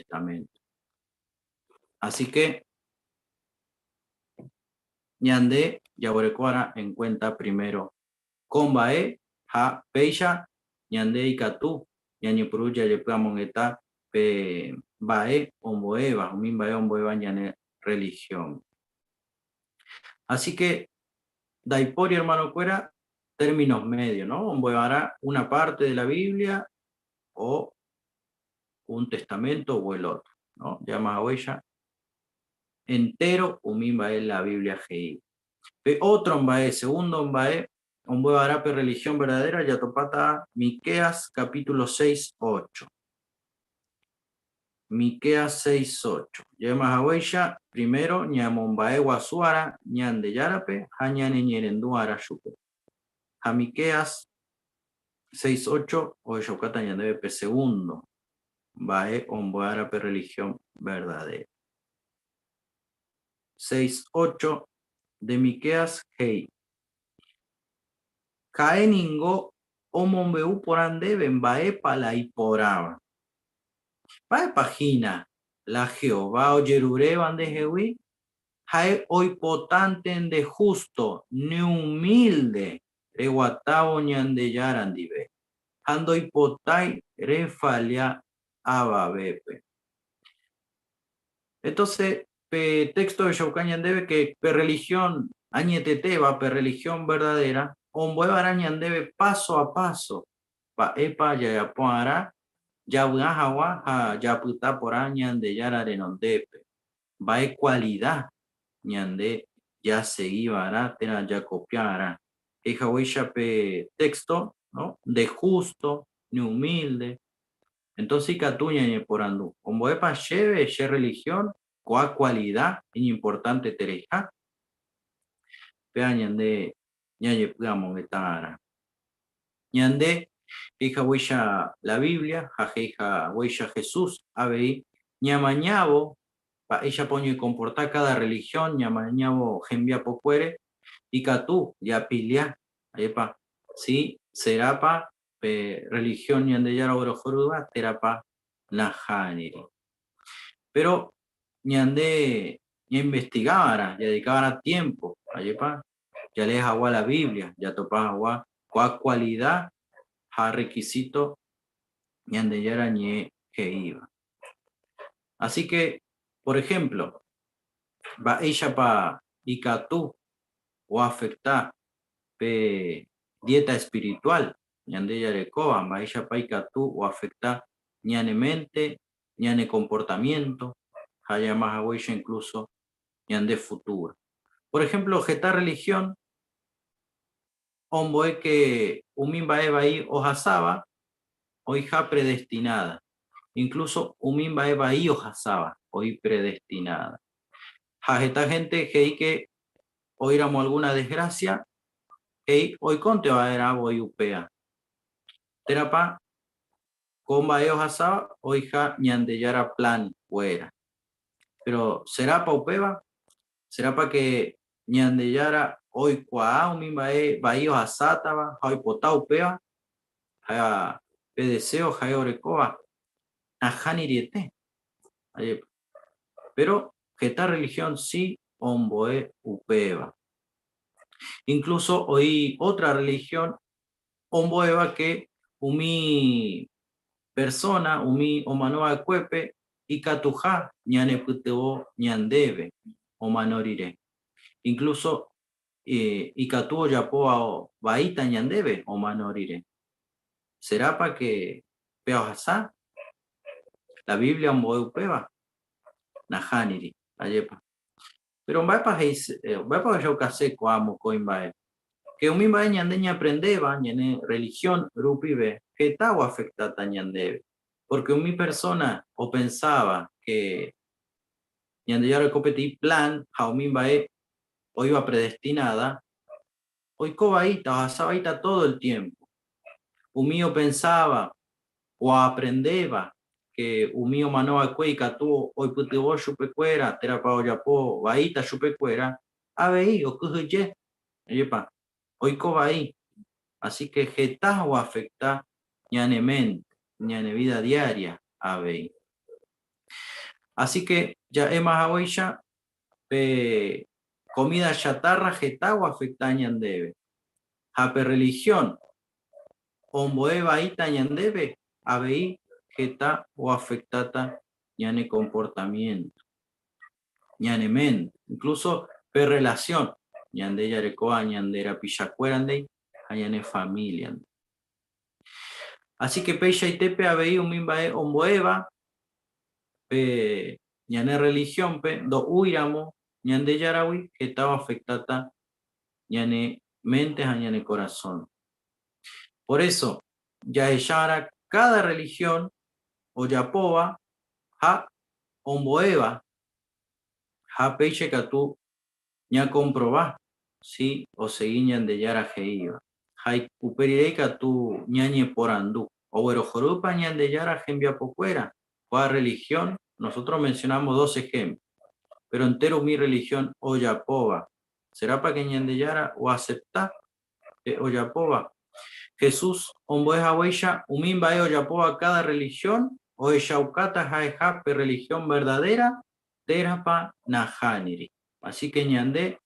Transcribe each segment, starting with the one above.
Testamento. Así que ñande jaguereko'arã en cuenta primero ko mba'e ha péicha ñande ikatu ñañepyrũ jajepy'amongeta pe mba'e ombo'éva, umi mba'e ombo'éva ñane religión. Así que ndaipóri hermanokuéra términos medios, ¿no? Ombo'evarã una parte de la Biblia o un testamento o el otro, ¿no? Jama haguéicha entero umi mba'e la Biblia he'i. Pe otro mba'e, segundo mba'e, ombo'evarã pe religión verdadera jatopáta Miqueas capítulo 6, 8. Miqueas 6, 8. Jama haguéicha, primero ñamomba'e guasu'arã Ñandejárape ha ñaneñe'ẽrendu'arã chupe. Ha Miqueas 6, 8 ohechaukáta ñandéve pe segundo mba'e ombo'earã pe religión verdadera. 6, 8 de Miqueas he'i, Ha'e ningo omombe'u porã ndéve mba'épa la iporãva. Mba'épa hína la Jehová ojeruréva ndehegui? Ha'e oipotánte nde hústo ni umílde reguatávo Ñandejára ndive, ha ndoipotái refalla avavépe. Entonces, pe texto ohechauka ñandéve que pe religión añetetéva, pe religión verdadera, ombo'evarã ñandéve paso a paso mba'épa jajapo'arã javy'a hag̃ua ha japyta porã Ñandejára renondépe, mba'e kualida ñande jasegiva'erã térã jakopia'arã. He'ihaguéicha pe texto, no, nde justo, ni humilde. Entonces ikatu ñañeporandu, Ombo'épa chéve che religión ko'ã kualida iñimportantetereiha? Péva ñande ñañepy'amongeta'arã. Ñande he'ihaguéicha la Biblia ha he'ihaguéicha Jesús avei, ñamañávo mba'éichapa oñekomporta káda religión, ñamañávo hembiapokuére, ikatu japilla, ajépa, si serápa pe religión Ñandejára oguerohorýva térãpa nahániri. Péro ñande ñainvestigava'erã, jadedikava'erã tiémpo, ajépa, jalee hag̃ua la Biblia, jatopa hag̃ua ko'ã kualida ha rrekisíto Ñandejára Ñe'ẽ he'íva. Así que, por ejemplo, mba'éichapa ikatu oafekta pe dieta espiritual ñande jarekóva, mba'éichapa ikatu oafekta ñane mente, ñane comportamiento ha jama haguéicha incluso ñande futuro. Por ejemplo, heta religión ombo'e que umi mba'e vai ohasáva oĩha predestinada, incluso umi mba'e vai ohasáva oĩ predestinada. Ha heta gente he'i que oĩramo alguna desgracia, he'i oikónte va'erã voi upéa. Térãpa ko mba'e ohasáva oĩha Ñandejára plan kuéra. Péro serápa upéva? Serápa ke Ñandejára oikuaa umi mba'e vai ohasátava ha oipota upéva? Ha pe deséo ha'e orekóva nahániriete. Ajépa. Péro heta rrelihión si ombo'e upéva. Incluso oĩ ótra rrelihión ombo'éva ke umi persóna, umi omano va'ekuépe ikatuha ñanepytyvõ ñandéve omano rire. Incluso ikatu ojapo vaíta ñandéve omano rire. Serápa ke pe ohasa? La Biblia ombo'e upéva? Nahániri, ajépa. Péro mba'épa he'ise, mba'épa ohechaukase ko'ã mokõi mba'e? Ke umi mba'e ñande ñaaprendéva ñane rrelihión rupive heta oafektáta ñandéve. Pórke umi persóna opensáva ke Ñandejára oiko peteĩ plan ha umi mba'e oĩva predestináda, oiko vaíta, ohasa vaíta tódo el tiémpo. Umi opensáva oaprendéva ke umi omano va'ekue ikatu oipytyvõ chupekuéra térãpa ojapo vaíta chupekuéra, avei okyhyje, ajépa, oiko vai. Así ke heta oafekta ñane ménte, ñane vída diária avei. Así que ja'éma haguéicha pe comida chatarra heta oafecta ñandéve. Ha pe religión ombo'e vaíta ñandéve avei heta oafectáta ñane comportamiento, ñane mente, incluso pe relación ñande jarekóva ñande rapichakuérandei ha ñane familia-ndi. Así que peichaitépe avei umi mba'e ombo'éva pe ñane religión-pe ndo'úiramo Ñandejáragui heta oafectáta ñane mente ha ñane corazón. Por eso, jahechára cada religión ojapóva ha ombo'éva ha péicha ikatu ñakomprova si osegi Ñandejára he'íva. Ha upe rire ikatu ñañeporandu, Oguerohorýpa Ñandejára hembiapokuéra? Kua religión, nosotros mencionamos dos ejemplos, pero entero umi religión ojapóva, serápa que Ñandejára oacepta pe ojapóva? Jesús ombo'e haguéicha umi mba'e ojapóva cada religión ohechaukáta ha'eha pe religión verdadera térãpa nahániri. Así que ñande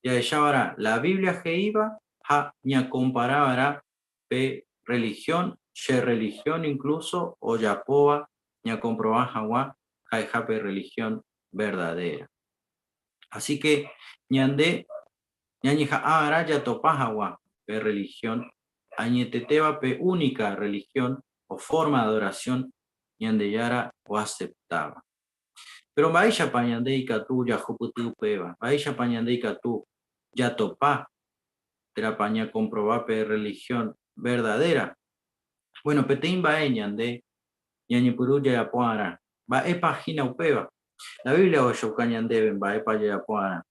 jahechava'erã la Biblia he'íva ha ñakomparava'erã pe religión, che religión incluso ojapóva ñakomprova hag̃ua ha'eha pe religión verdadera. Así que ñande ñañeha'ãva'erã jatopa hag̃ua pe religión añetetéva pe única religión o forma de adoración Ñandejára oaceptáva. Péro mba'éichapa ñande ikatu jahupyty upéva? Mba'éichapa ñande ikatu jatopa térãpa ñakomprova pe rrelihión verdadéra? Vuéno, peteĩ mba'e ñande ñañepyrũ jajapo va'erã. Mba'épa hína upéva? La Biblia ohechauka ñandéve mba'épa jajapo va'erã.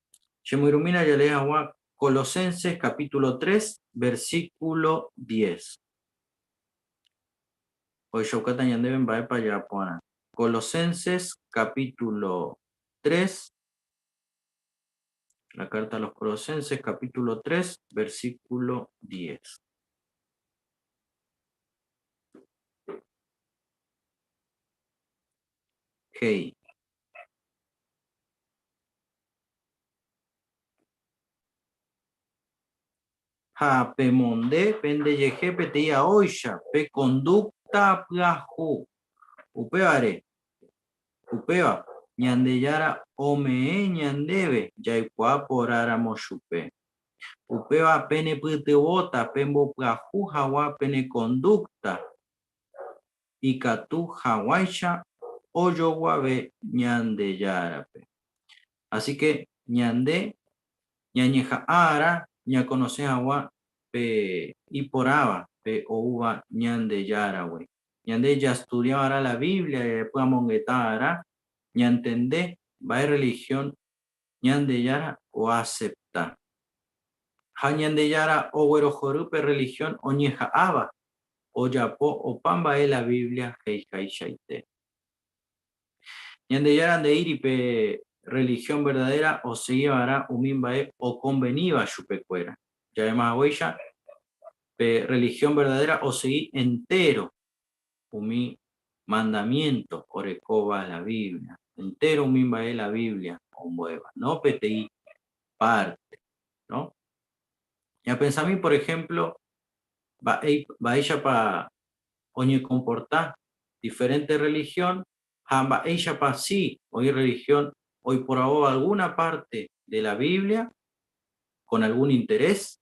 Chemoirũmína jalee hag̃ua Colosenses capítulo 3, versículo 10. Ohechaukáta ñandéve mba'épa jajapo va'erã. Colosenses capítulo 3, la carta a los Colosenses capítulo 3, versículo 10. He'i. Ha pemonde pendejehe peteĩ aóicha pe conducta pyahu. Upévare, upéva Ñandejára ome'ẽ ñandéve jaikuaa porãramo chupe. Upéva penepytyvõta pembopyahu hag̃ua pene conducta ikatu hag̃uáicha ojoguave Ñandejárape. Así que ñande ñañeha'ã'arã ñakonose hag̃ua pe iporãva, pe oúva Ñandejáragui. Ñande jastudia va'erã la Biblia jajepy'amongeta va'erã ñantende mba'e religión Ñandejára oasepta. Ha Ñandejára oguerohory pe religión oñeha'ãva ojapo opa mba'e la Biblia he'ihaichaite. Ñandejára nde'íri pe religión verdadera osegi va'erã umi mba'e okonveníva chupekuéra. Ja'éma haguéicha, Pe religión verdadera osegi entéro umi mandamiénto orekóva la Biblia, entéro umi mba'e la Biblia ombo'éva, no peteĩ párte, no? Ñapensami por ehémplo mba'éichapa oñekomporta diferénte rrelihión ha mba'éichapa si oĩ rrelihión oiporavóva algúna párte de la Biblia con algún interés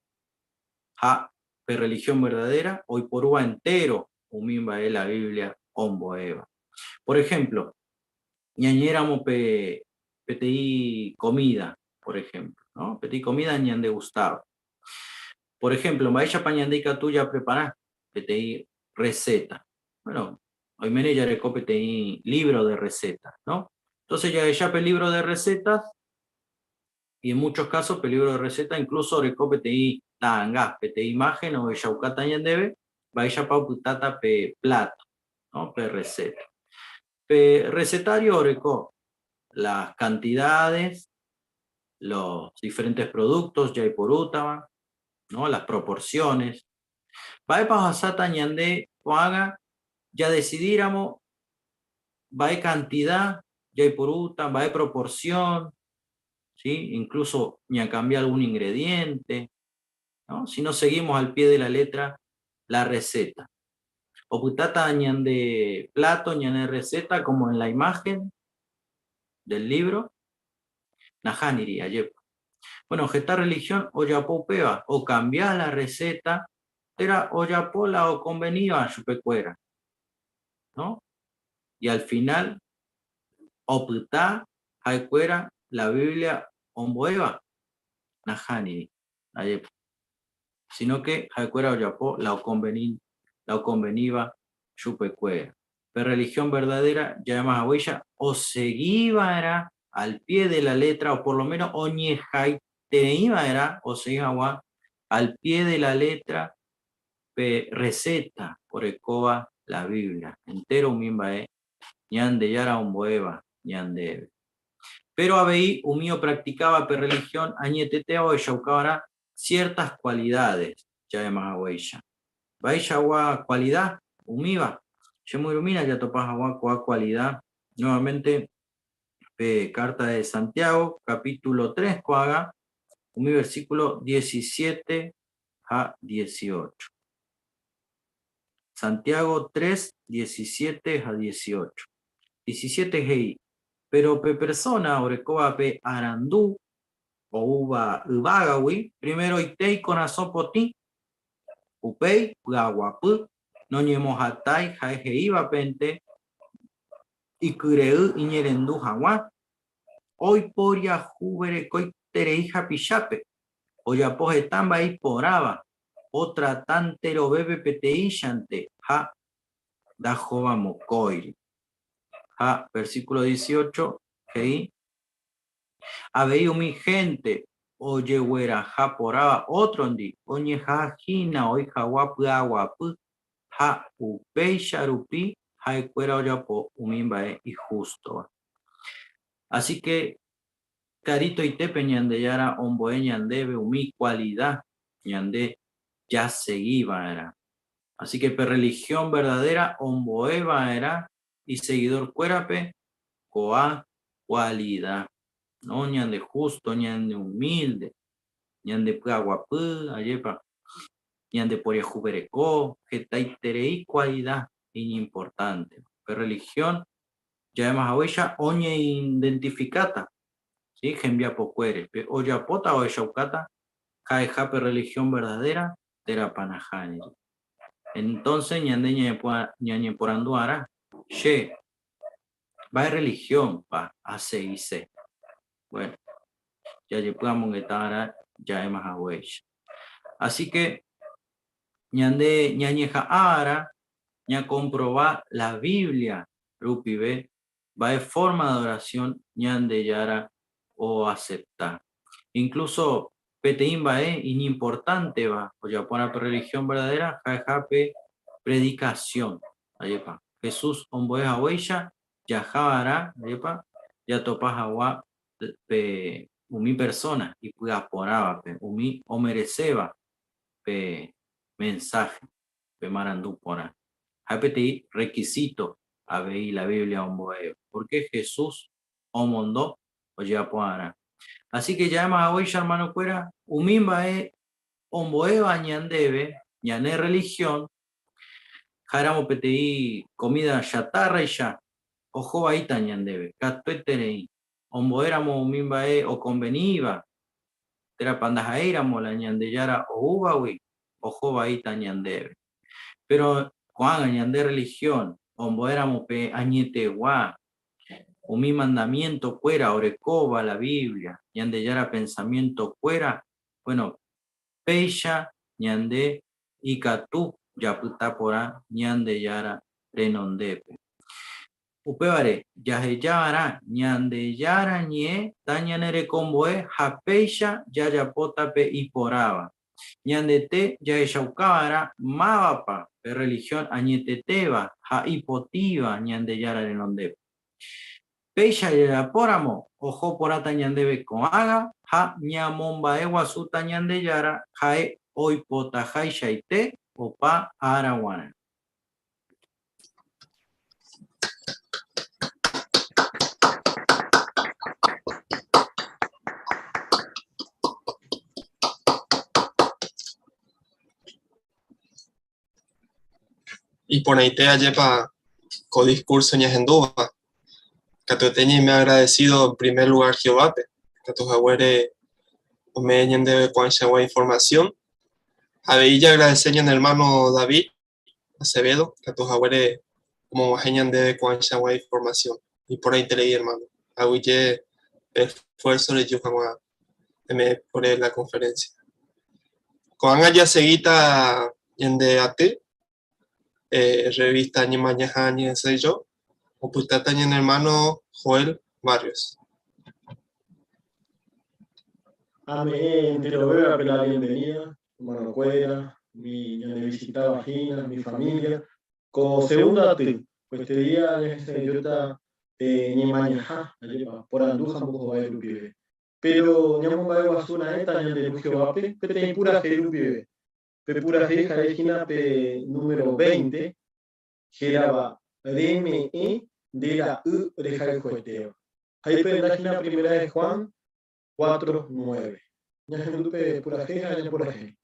ha pe religión verdadera oiporúva entéro umi mba'e la Biblia ombo'éva. Por ejemplo, ñañe'ẽramo pe peteĩ comida, por ejemplo, ¿no? Peteĩ comida ñandegustáva. Por ejemplo, mba'éichapa ñande ikatu japrepara peteĩ receta. Bueno, oiméne jareko peteĩ libro de recetas, ¿no? Entonces jahecha pe libro de recetas y en muchos casos pe libro de receta incluso oreko peteĩ ta'anga, peteĩ imagen ohechaukáta ñandéve mba'éichapa opytáta pe plato, ¿no? Pe receta. Pe recetario oreko las cantidades, los diferentes productos jaiporútava, ¿no? Las proporciones. Mba'épa ohasáta ñande ko'ág̃a jadecidíramo mba'e cantidad. jaipurúta, mba'e proporción, ¿sí? Incluso ñacambia algún ingrediente, ¿no? Si no seguimos al pie de la letra la receta. Opytáta ñande plato, ñane receta, como en la imagen del libro, nahániri, ajépa. Bueno, heta religión ojapo upéva, okambia la receta, térã ojapo la okonveníva chupekuéra, ¿no? Y al final opyta ha'ekuéra la Biblia ombo'éva, nahániri, ajépa. Sino que ha'ekuéra ojapo la okonveni, la okonveníva chupekuéra. Pe religión verdadera ja'éma haguéicha osegi va'erã al pie de la letra o por lo menos oñehaitereĩ va'erã osegi hag̃ua al pie de la letra pe receta orekóva la Biblia, entero umi mba'e Ñandejára ombo'éva ñandéve. Péro avei umi opracticáva pe religión añetetéva ohechauka va'erã ciertas cualidades ja'éma haguéicha. Mba'eichagua cualidad umíva? Chemoirũmína jatopa hag̃ua ko'ã cualidad nuevamente pe carta de Santiago, capítulo 3 ko'ágã, umi versículo 17 ha 18. Santiago 3, 17 ha 18. 17 he'i, Péro pe persóna orekóva pe arandu oúva yvágagui, primeroite ikorasõ potĩ, upéi py'aguapy, noñemohatãi ha'e he'ívapente ikyre'ỹ iñerendu hag̃ua, oiporiahuverekoiterei hapichápe, ojapo heta mba'e iporãva, otrata enterovépe peteĩchante ha ndahovamokõiri. Ha versículo 18 he'i, Avei umi hénte ojegueraha porãva ótrondi oñeha'ã hína oĩ hag̃ua py'aguapy ha upéicha rupi ha'ekuéra ojapo umi mba'e ihústova. Asíke karitoitépe Ñandejára ombo'e ñandéve umi kualida ñande jasegi va'erã. Asíke pe rrelihión verdadéra ombo'e va'erã isegidorkuérape ko'ã kualida, no ñande hústo, ñande umílde, ñande py'aguapy, ajépa, ñande poriahuvereko, hetaiterei kualida iñimportánteva. Pe rrelihión ja'éma haguéicha oñeidentifikáta, sí, hembiapokuére, pe ojapóta ohechaukáta ha'eha pe rrelihión verdadéra térãpa nahániri. Entonce ñande ñañeporandu'arã, Che, mba'e religión-pa aseguise? Bueno, jajepy'amongeta'arã ja'éma haguéicha. Así que ñande ñañeha'ã'arã ñakomprova la Biblia rupive mba'e forma de adoración Ñandejára oasepta. Incluso peteĩ mba'e iñimportánteva ojaporã pe religión verdadera ha'eha pe predicación. Ajépa, Jesús ombo'e haguéicha jaha va'erã, ajépa, jatopa hag̃ua pe umi persóna ipy'aporãvape, umi omereséva pe mensáhe, pe marandu porã. Ha'e peteĩ rekisíto avei la Biblia ombo'éva, pórke Jesús omondo ojeapo'arã. Así ke ja'éma haguéicha ermanokuéra, umi mba'e ombo'éva ñandéve ñane rrelihión Ha'éramo peteĩ komída chatárraicha oho vaíta ñandéve, katueterei. Ombo'éramo umi mba'e okonveníva, térãpa ndaha'éiramo la Ñandejára oúvagui, oho vaíta ñandéve. Péro ko'ág̃a ñande rrelihión ombo'éramo pe añetegua, umi mandamientokuéra orekóva la Biblia, Ñandejára pensamientokuéra, bueno, péicha ñande ikatu japyta porã Ñandejára renondépe. Upévare, jaheja va'erã Ñandejára ñe'ẽ tañanerekombo'e ha péicha jajapóta pe iporãva. Ñandete jahechauka va'erã mávapa pe religión añetetéva ha ipotĩva Ñandejára renondépe. Péicha jajapóramo, oho porãta ñandéve ko'ágã ha ñamomba'eguasúta Ñandejára ha'e oipotahaichaite opa ára guarã. Iporãite ajépa ko discurso ñahendúva. Katuete ñaime agradecido en primer lugar Jehovápe, katu haguére ome'ẽ ñandéve ko'ãichagua información. Avei jaagradece ñane hermano David Acevedo, katu haguére omog̃uahẽ ñandéve ko'ãichagua información. Iporãiterei hermano. Aguyje pe esfuerzo reju hag̃ua eme'ẽ ore la conferencia. Ko'ág̃a jasegíta ñande aty revista Ñemañaha Ñe'ẽsãijo, opytáta ñane hermano Joel Barrios. Ame'ẽ enterovévape la bienvenida, hermanokuéra, umi ñandevisitáva hína, mi familia, ko segundo aty, este día ñahesa'ỹijóta pe Ñemañaha, ajépa, porandu ha mbohovái rupive. Péro ñamomba'eguasu raẽta ñande Ru Jehovápe peteĩ purahéi rupive. Pe purahéi ha'e hína pe número 20, hérava Reme'ẽ nde ra'y rehayhuetéva. Ha ipyenda hína Primera de Juan 4, 9. Ñahendu pe purahéi ha ñapurahéi.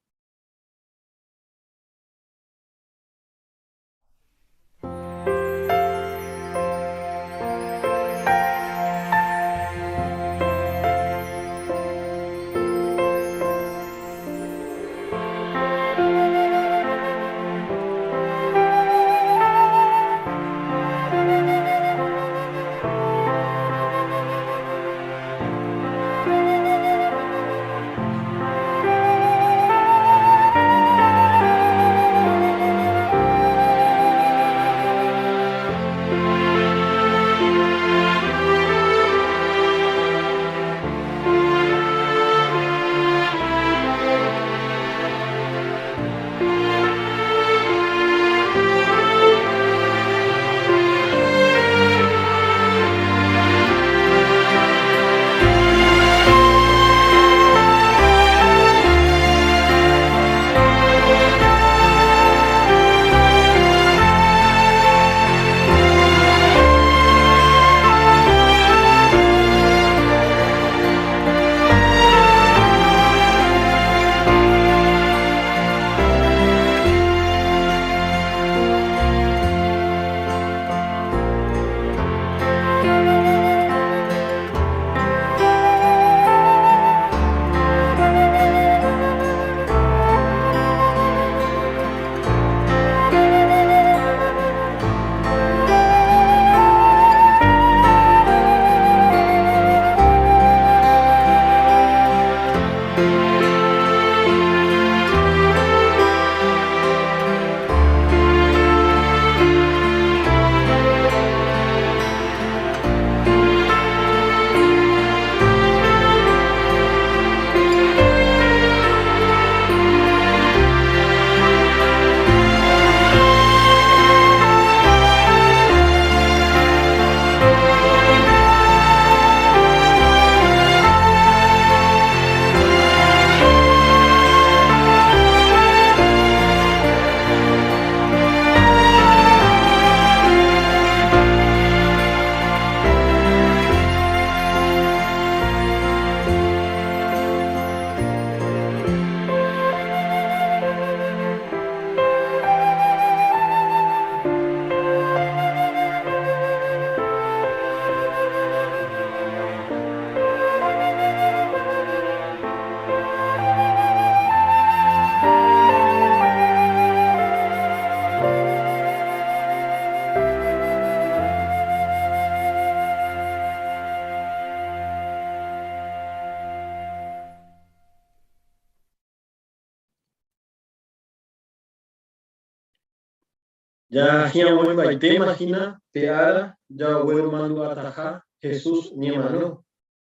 Ja hi'ag̃uimbaitéma hína pe ára jagueromandu'ataha Jesús ñemano.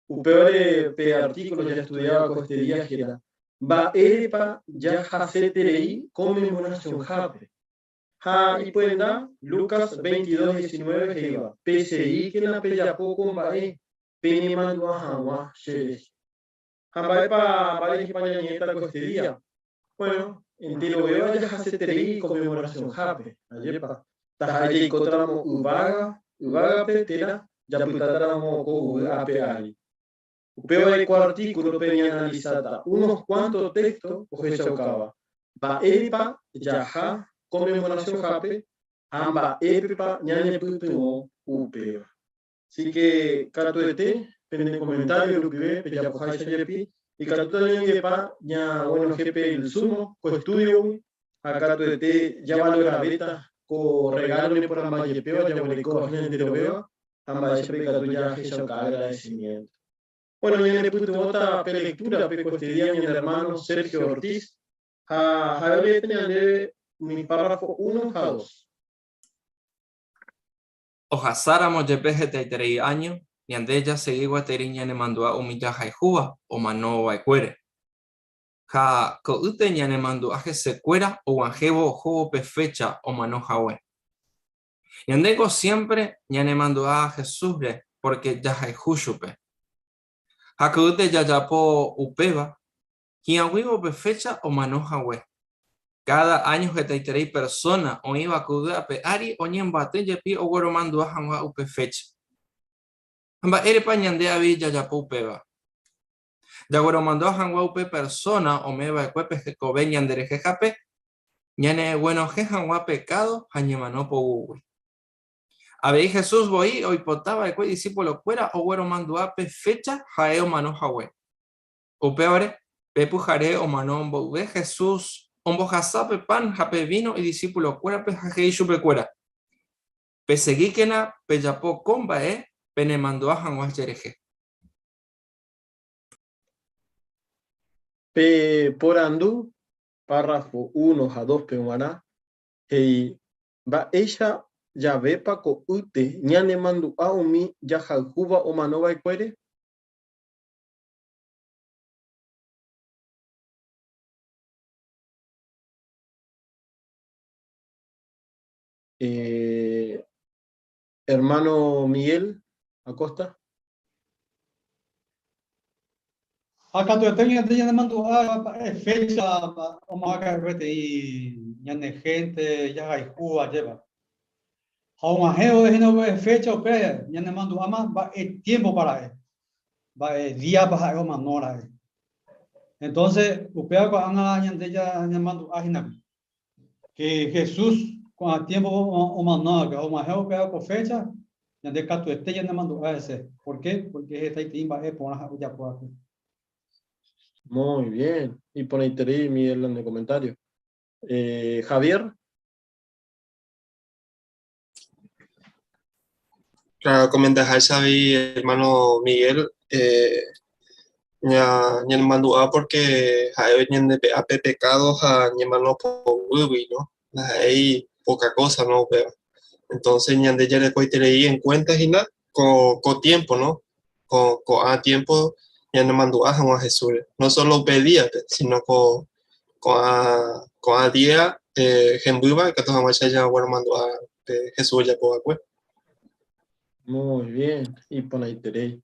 Upévare pe artículo jaestudiáva ko este día héra, Mba'érepa jahaseterei Conmemoracionhápe? Ha ipyenda Lucas 22, 19 he'íva, Peseíkena pejapo ko mba'e penemandu'a hag̃ua che rehe. Ha mba'épa mba'érehepa ñañe'ẽta ko este día? Bueno, enterovéva jahaseterei Conmemoracionhápe, ajépa? Taha'e jaikótaramo yvága, yvágape térã japytátaramo ko yvy ape ári. Upévare ko artíkulope ñaanalisáta unos kuánto téxto ohechaukáva mba'érepa jaha Conmemoracionhápe. Ha mba'épepa ñanepytyvõ upéva. Así que katuete pene comentario rupive pejapoháicha jepi ikatúta ñañe'ẽpa ñaguenohẽ pe el sumo ko estudio-gui ha katuete javaloravéta ko regalo neporãmba jepéva jaguerekóva hína enterovéva ha mba'éichapa ikatu jahechauka agradecimiento. Bueno, ñanepytyvõta pe lectura-pe ko este día ñane hermano Sergio Ortiz ha ha'e oleéta ñandéve umi párrafo uno ha dos. Ohasáramo jepe hetaiterei áño, ñande jasegi gueteri ñanemandu'a umi jahayhúva omano va'ekuére. Ha ko'ýte ñanemandu'a hesekuéra oguahẽvo ohóvo pe fécha omano hague. Ñandéko siémpre ñanemandu'a Jesúsre pórke jahayhu chupe. Ha ko'ýte jajapo upéva Hi'ag̃uívo pe fécha omano hague. Káda áño hetaiterei persóna oĩva ko yvy ape ári oñembyaty jepi ogueromandu'a hag̃ua upe fécha. Ha mba'érepa ñande avei jajapo upéva? Jagueromandu'a hag̃ua upe persóna ome'ẽ va'ekue pe hekove ñanderehehápe ñaneguenohẽ hag̃ua pekádo ha ñemano poguýgui. Avei Jesús voi oipota va'ekue idisipulokuéra ogueromandu'a pe fécha ha'e omano hague. Upévare, pe pyhare omano mboyve Jesús ombohasa pe pan ha pe víno idisipulokuérape ha he'i chupekuéra, Pesegíkena pejapo ko mba'e penemandu'a hag̃ua cherehe. Pe porandu párrafo uno ha dóspe g̃uarã he'i mba'éicha javépa ko'ýte ñanemandu'a umi jahayhúva omanova'ekuére? Eh, hermano Miguel Acosta. Ha katuete ñande ñanemandu'a mba'e fecha omoakã peteĩ ñane hénte jahayhúva ajépa. Ha og̃uahẽvo hína upe fecha upe ñanemandu'áma mba'e tiémpopa ra'e. Mba'e díapa ha'e omano ra'e. Entonces, upéva ko'ág̃a ñande ñamandu'a hína que Jesús ko'ã tiempo omano va'ekue, og̃uahẽ upéva ko fecha, ñande katuete ñanemandu'a hese. ¿Por qué? Porque hetaiterei mba'e porã ha'e ojapo va'ekue. Muy bien. Iporãiterei Miguel la nde comentario. Javier. Claro, comentaháicha avei hermano Miguel, eh, ña, ñanemandu'a porque ha'e ñandepe'a pe pecado ha ñemano poguýgui, ¿no? Ndaha'éi poca cosa, ¿no? Upéva. Entonces ñande jarekoiterei en cuenta hína ko, ko tiempo, ¿no? Ko, ko'ã tiempo ñanemandu'a hag̃ua Jesúsre. No solo upe díape, sino ko, ko'ã, ko'ã día eh, hembýva ikatu hag̃uáicha jagueromandu'a pe Jesús ojapo va'ekue. Muy bien, iporãiterei.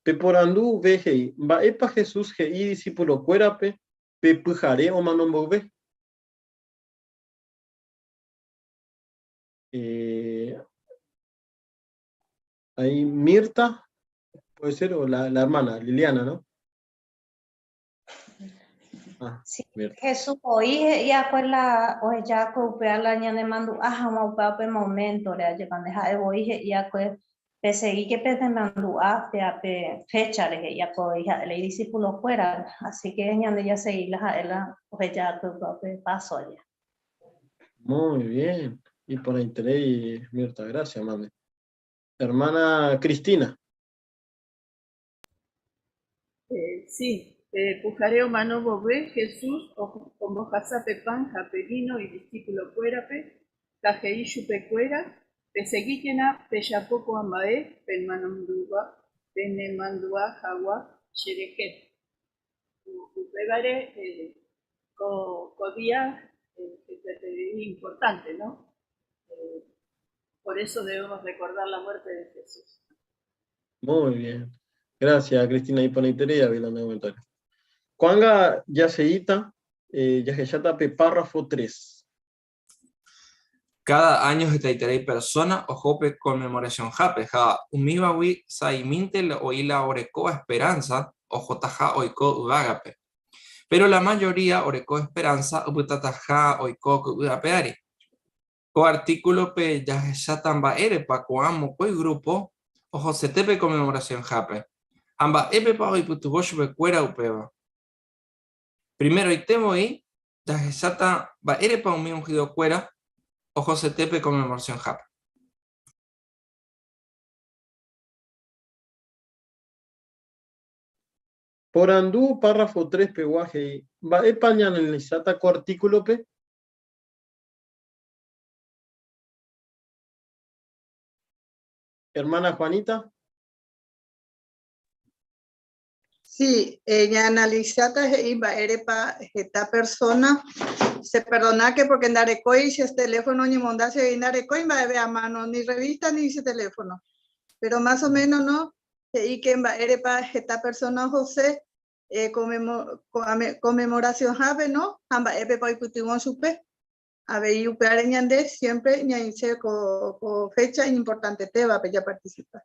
Peporandu ve he'i, Mba'épa Jesús he'i idisipulokuérape pe pyhare omano mboyve? Eh, ahí Mirta, puede ser, o la, la hermana, Liliana, ¿no? Ah, Sí, Mirta. Jesús voi he'i akue la oheja akue upéva la ñanemandu'a hag̃ua upéva pe moméntore, ajépa nde ha'e voi he'i akue pesegíke penemandu'a péa pe féchare he'i akue voi ha'e la idisipulokuéra, así que ñande jasegi la ha'e la oheja akue upéva pe páso aja. Muy bien, iporãiterei Mirta, gracias, mami. Hermana Cristina. Eh, sí, eh, pyhare omano vove, Jesús ombohasa pe pan ha pe víno idisípulo-kuérape ha he'i chupekuéra, Pesegíkena pejapo ko'ã mba'e penemandu'a hag̃ua cherehe. Upévare eh, ko, ko día eh, importante, ¿no? Eh, por eso debemos recordar la muerte de Jesús. Muy bien. Gracias, Cristina. Iporãiterei avei la nde comentario. Ko'ág̃a jaseíta, eh, jahecháta pe párrafo 3. Káda áño hetaiterei persóna oho pe Conmemoracionhápe ha umívagui sa'imínte oĩ la orekóva esperánsa ohotaha oiko yvágape. Péro la majoría oreko esperánsa opytataha oiko ko yvy ape ári. Ko artíkulope jahecháta mba'érepa ko'ã mokõi grúpo ohosete pe Conmemoracionhápe, ha mba'épepa oipytyvõ chupekuéra upéva. Primeroite voi jahecháta mba'érepa umi unhidokuéra ohosete pe Conmemoracionhápe. Porandu párrafo tres pegua he'i, Mba'épa ñaanalisáta ko artíkulope? Hermana Juanita. Sí, ñaanalisáta he'i mba'érepa heta persona se perdona que porque ndarekói che teléfono oñemonda che ndarekói mba'eve a mano ni revista ni che teléfono. Pero más o menos no he'i que mba'érepa heta persona ohose conmemoración-hápe no ha mba'épepa oipytyvõ chupe. Avei upévare ñande siempre ñaĩse ko, ko fecha iñimportantetévape japarticipa.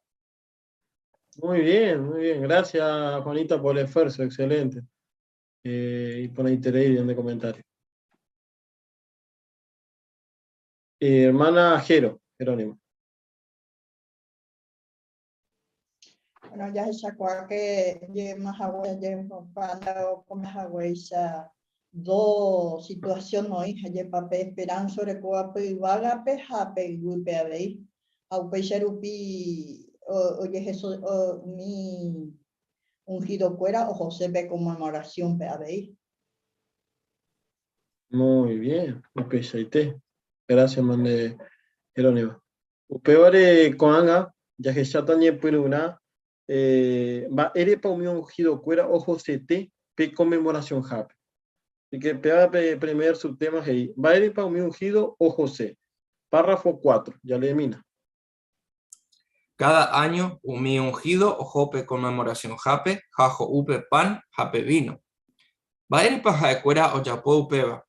Muy bien, muy bien. Gracias, Juanita, por el esfuerzo. Excelente. Eh, y por interés y de comentario. Eh, hermana Jero, Jerónimo. Bueno, jahechakuaa que jema hague jehopáta okome haguéicha do situación oĩ ha jepa pe esperanza orekóva pe yvágape ha pe yvýpe avei. Ha upéicha rupi ojeheso umi ungido-kuéra ohose pe conmemoración-pe avei. Muy bien, upeichaite. Gracias, mande Jerónimo. Upévare ko'ág̃a jahecháta ñepyrũrã mba'érepa umi ungidokuéra ohosete pe Conmemoracionhápe. Así que péva pe primer subtema he'i, Mba'érepa umi ungido ohose? Párrafo cuatro, jaleemína. Káda áño umi ungido oho pe Conmemoracionhápe ha ho'u pe pan ha pe víno. Mba'érepa ha'ekuéra ojapo upéva?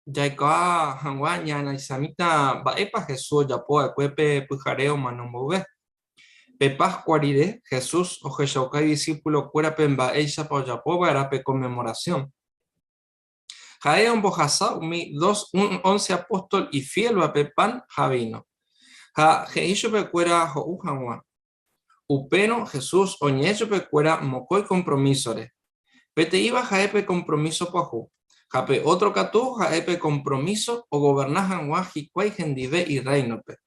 Jaikuaa hag̃ua ñaanalisamíta mba'épa Jesús ojapo va'ekue pe pyhare omano mboyve. Pe Páskua rire, Jesús ohechauka idisipulokuérape mba'éichapa ojapo va'erã pe Konmemorasión. Ha'e ombohasa umi dos once apóstol ifiélvape pan ha víno, ha he'i chupekuéra ho'u hag̃ua. Upérõ Jesús oñe'ẽ chupekuéra mokõi kompromísore. Peteĩva ha'e pe kompromíso pyahu, ha pe ótro katu ha'e pe kompromíso ogoverna hag̃ua hikuái hendive Irréinope.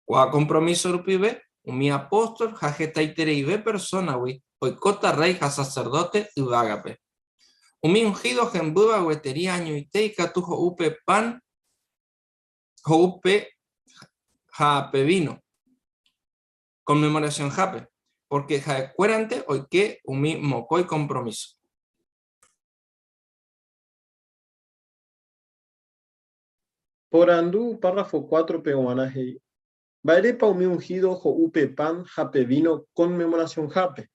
Ko'ã kompromíso rupive, umi apóstol ha hetaitereive persónagui oikóta rréi ha saserdóte yvágape. Umi unhído hembýva gueteri añoite ikatu ho'u pe pan ho'u pe ha pe víno Conmemoracionhápe, pórke ha'ekuérante oike umi mokõi kompromíso. Porandu párrafo cuátrope g̃uarã he'i, Mba'érepa umi unhído ho'u pe pan ha pe víno Conmemoracionhápe?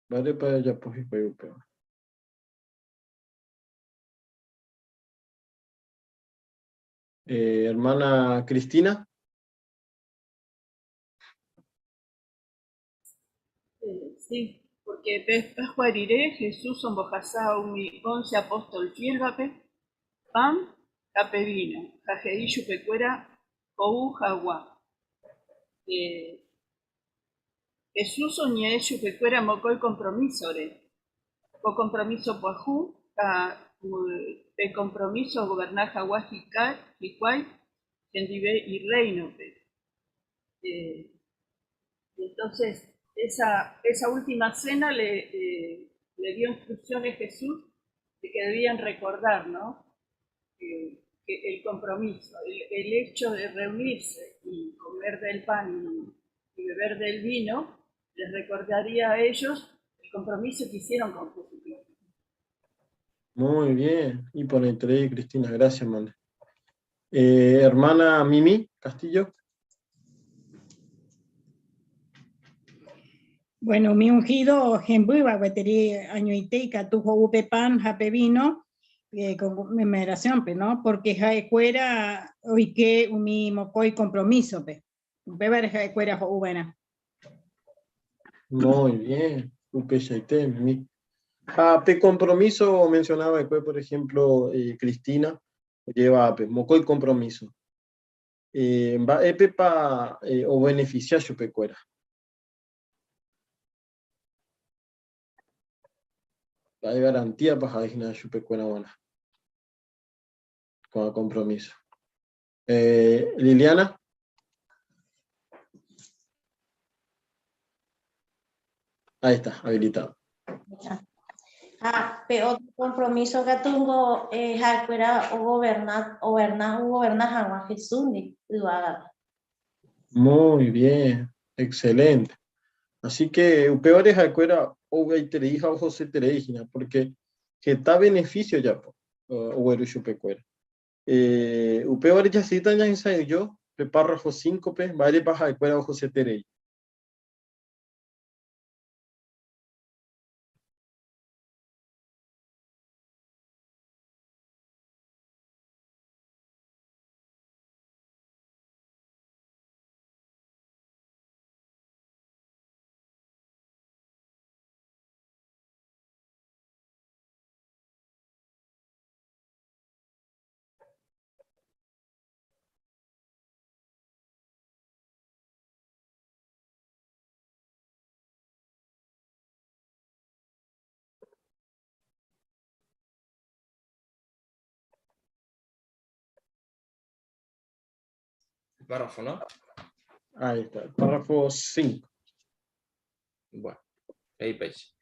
Mba'érepa jajapo hikuái upéva? Eh, hermana Cristina. Eh, sí, porque pe Pascua rire Jesús ombohasa umi once apóstol fiélvape pan ha pe vino, ha he'i chupekuéra ho'u hag̃ua. Eh, Jesús oñe'ẽ chupekuéra mokõi kompromísore, ko kompromíso pyahu ha pe kompromíso ogoverna hag̃ua hikuái hendive Irréinope. Eh, entonces, esa, esa última cena le, eh, le dio instrucciones Jesús de que debían recordar, ¿no? Eh, que el compromiso, el, el, hecho de reunirse y comer del pan y, y beber del vino, les recordaría a ellos el compromiso que hicieron con Jesucristo. Muy bien, y por entre Cristina, gracias, Mande. Eh, hermana Mimi Castillo. Bueno, umi ungido hembýva gueteri añoite ikatu ho'u pe pan ha pe vino. eh, conmemoración-pe, no? Porque ha'ekuéra oike umi mokõi compromiso-pe. Upévare ha'ekuéra ho'uva'erã. Muy bien, upeichaite, Mimi. Ha pe compromiso omenciona va'ekue, por ejemplo, eh, Cristina, ojeva pe mokõi compromiso. Eh, mba'épepa eh, obeneficia chupekuéra? Mba'e garantíapa ha'e hína chupekuéra g̃uarã ko'ã compromiso? Eh, Liliana. Ahí está, habilitado. Ha pe otro compromiso katu eh, ha'ekuéra ogoberna, ogoberna, ogoberna hag̃ua Jesúsndi yvágape. Muy bien, excelente. Así que upévare ha'ekuéra ovy'aiterei ha ohoseterei hína, porque heta beneficio ojapo ogueru chupekuéra. Eh, upévare jasýta ñahesa'ỹijo pe párrafo 5-pe mba'érepa ha'ekuéra ohoseterei. El párrafo, ¿no? Ahí está, el párrafo 5. Bueno, ahí peche.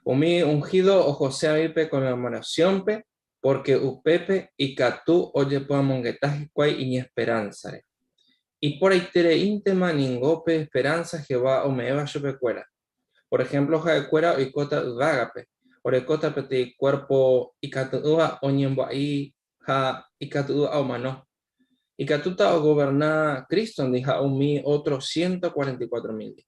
Umi ungido ohose avei pe conmemoración-pe, porque upépe ikatu ojepy'amongeta hikuái iñesperánsare. Iporãitereíntema ningo pe esperánsa Jehová ome'ẽva chupekuéra. Por ejemplo, ha'ekuéra oikóta yvágape, orekóta peteĩ kuérpo ikatu'ỹva oñembo'a'i ha ikatu'ỹva omano. Ikatúta ogoverna Crístondi ha umi ótro 144 mílndi.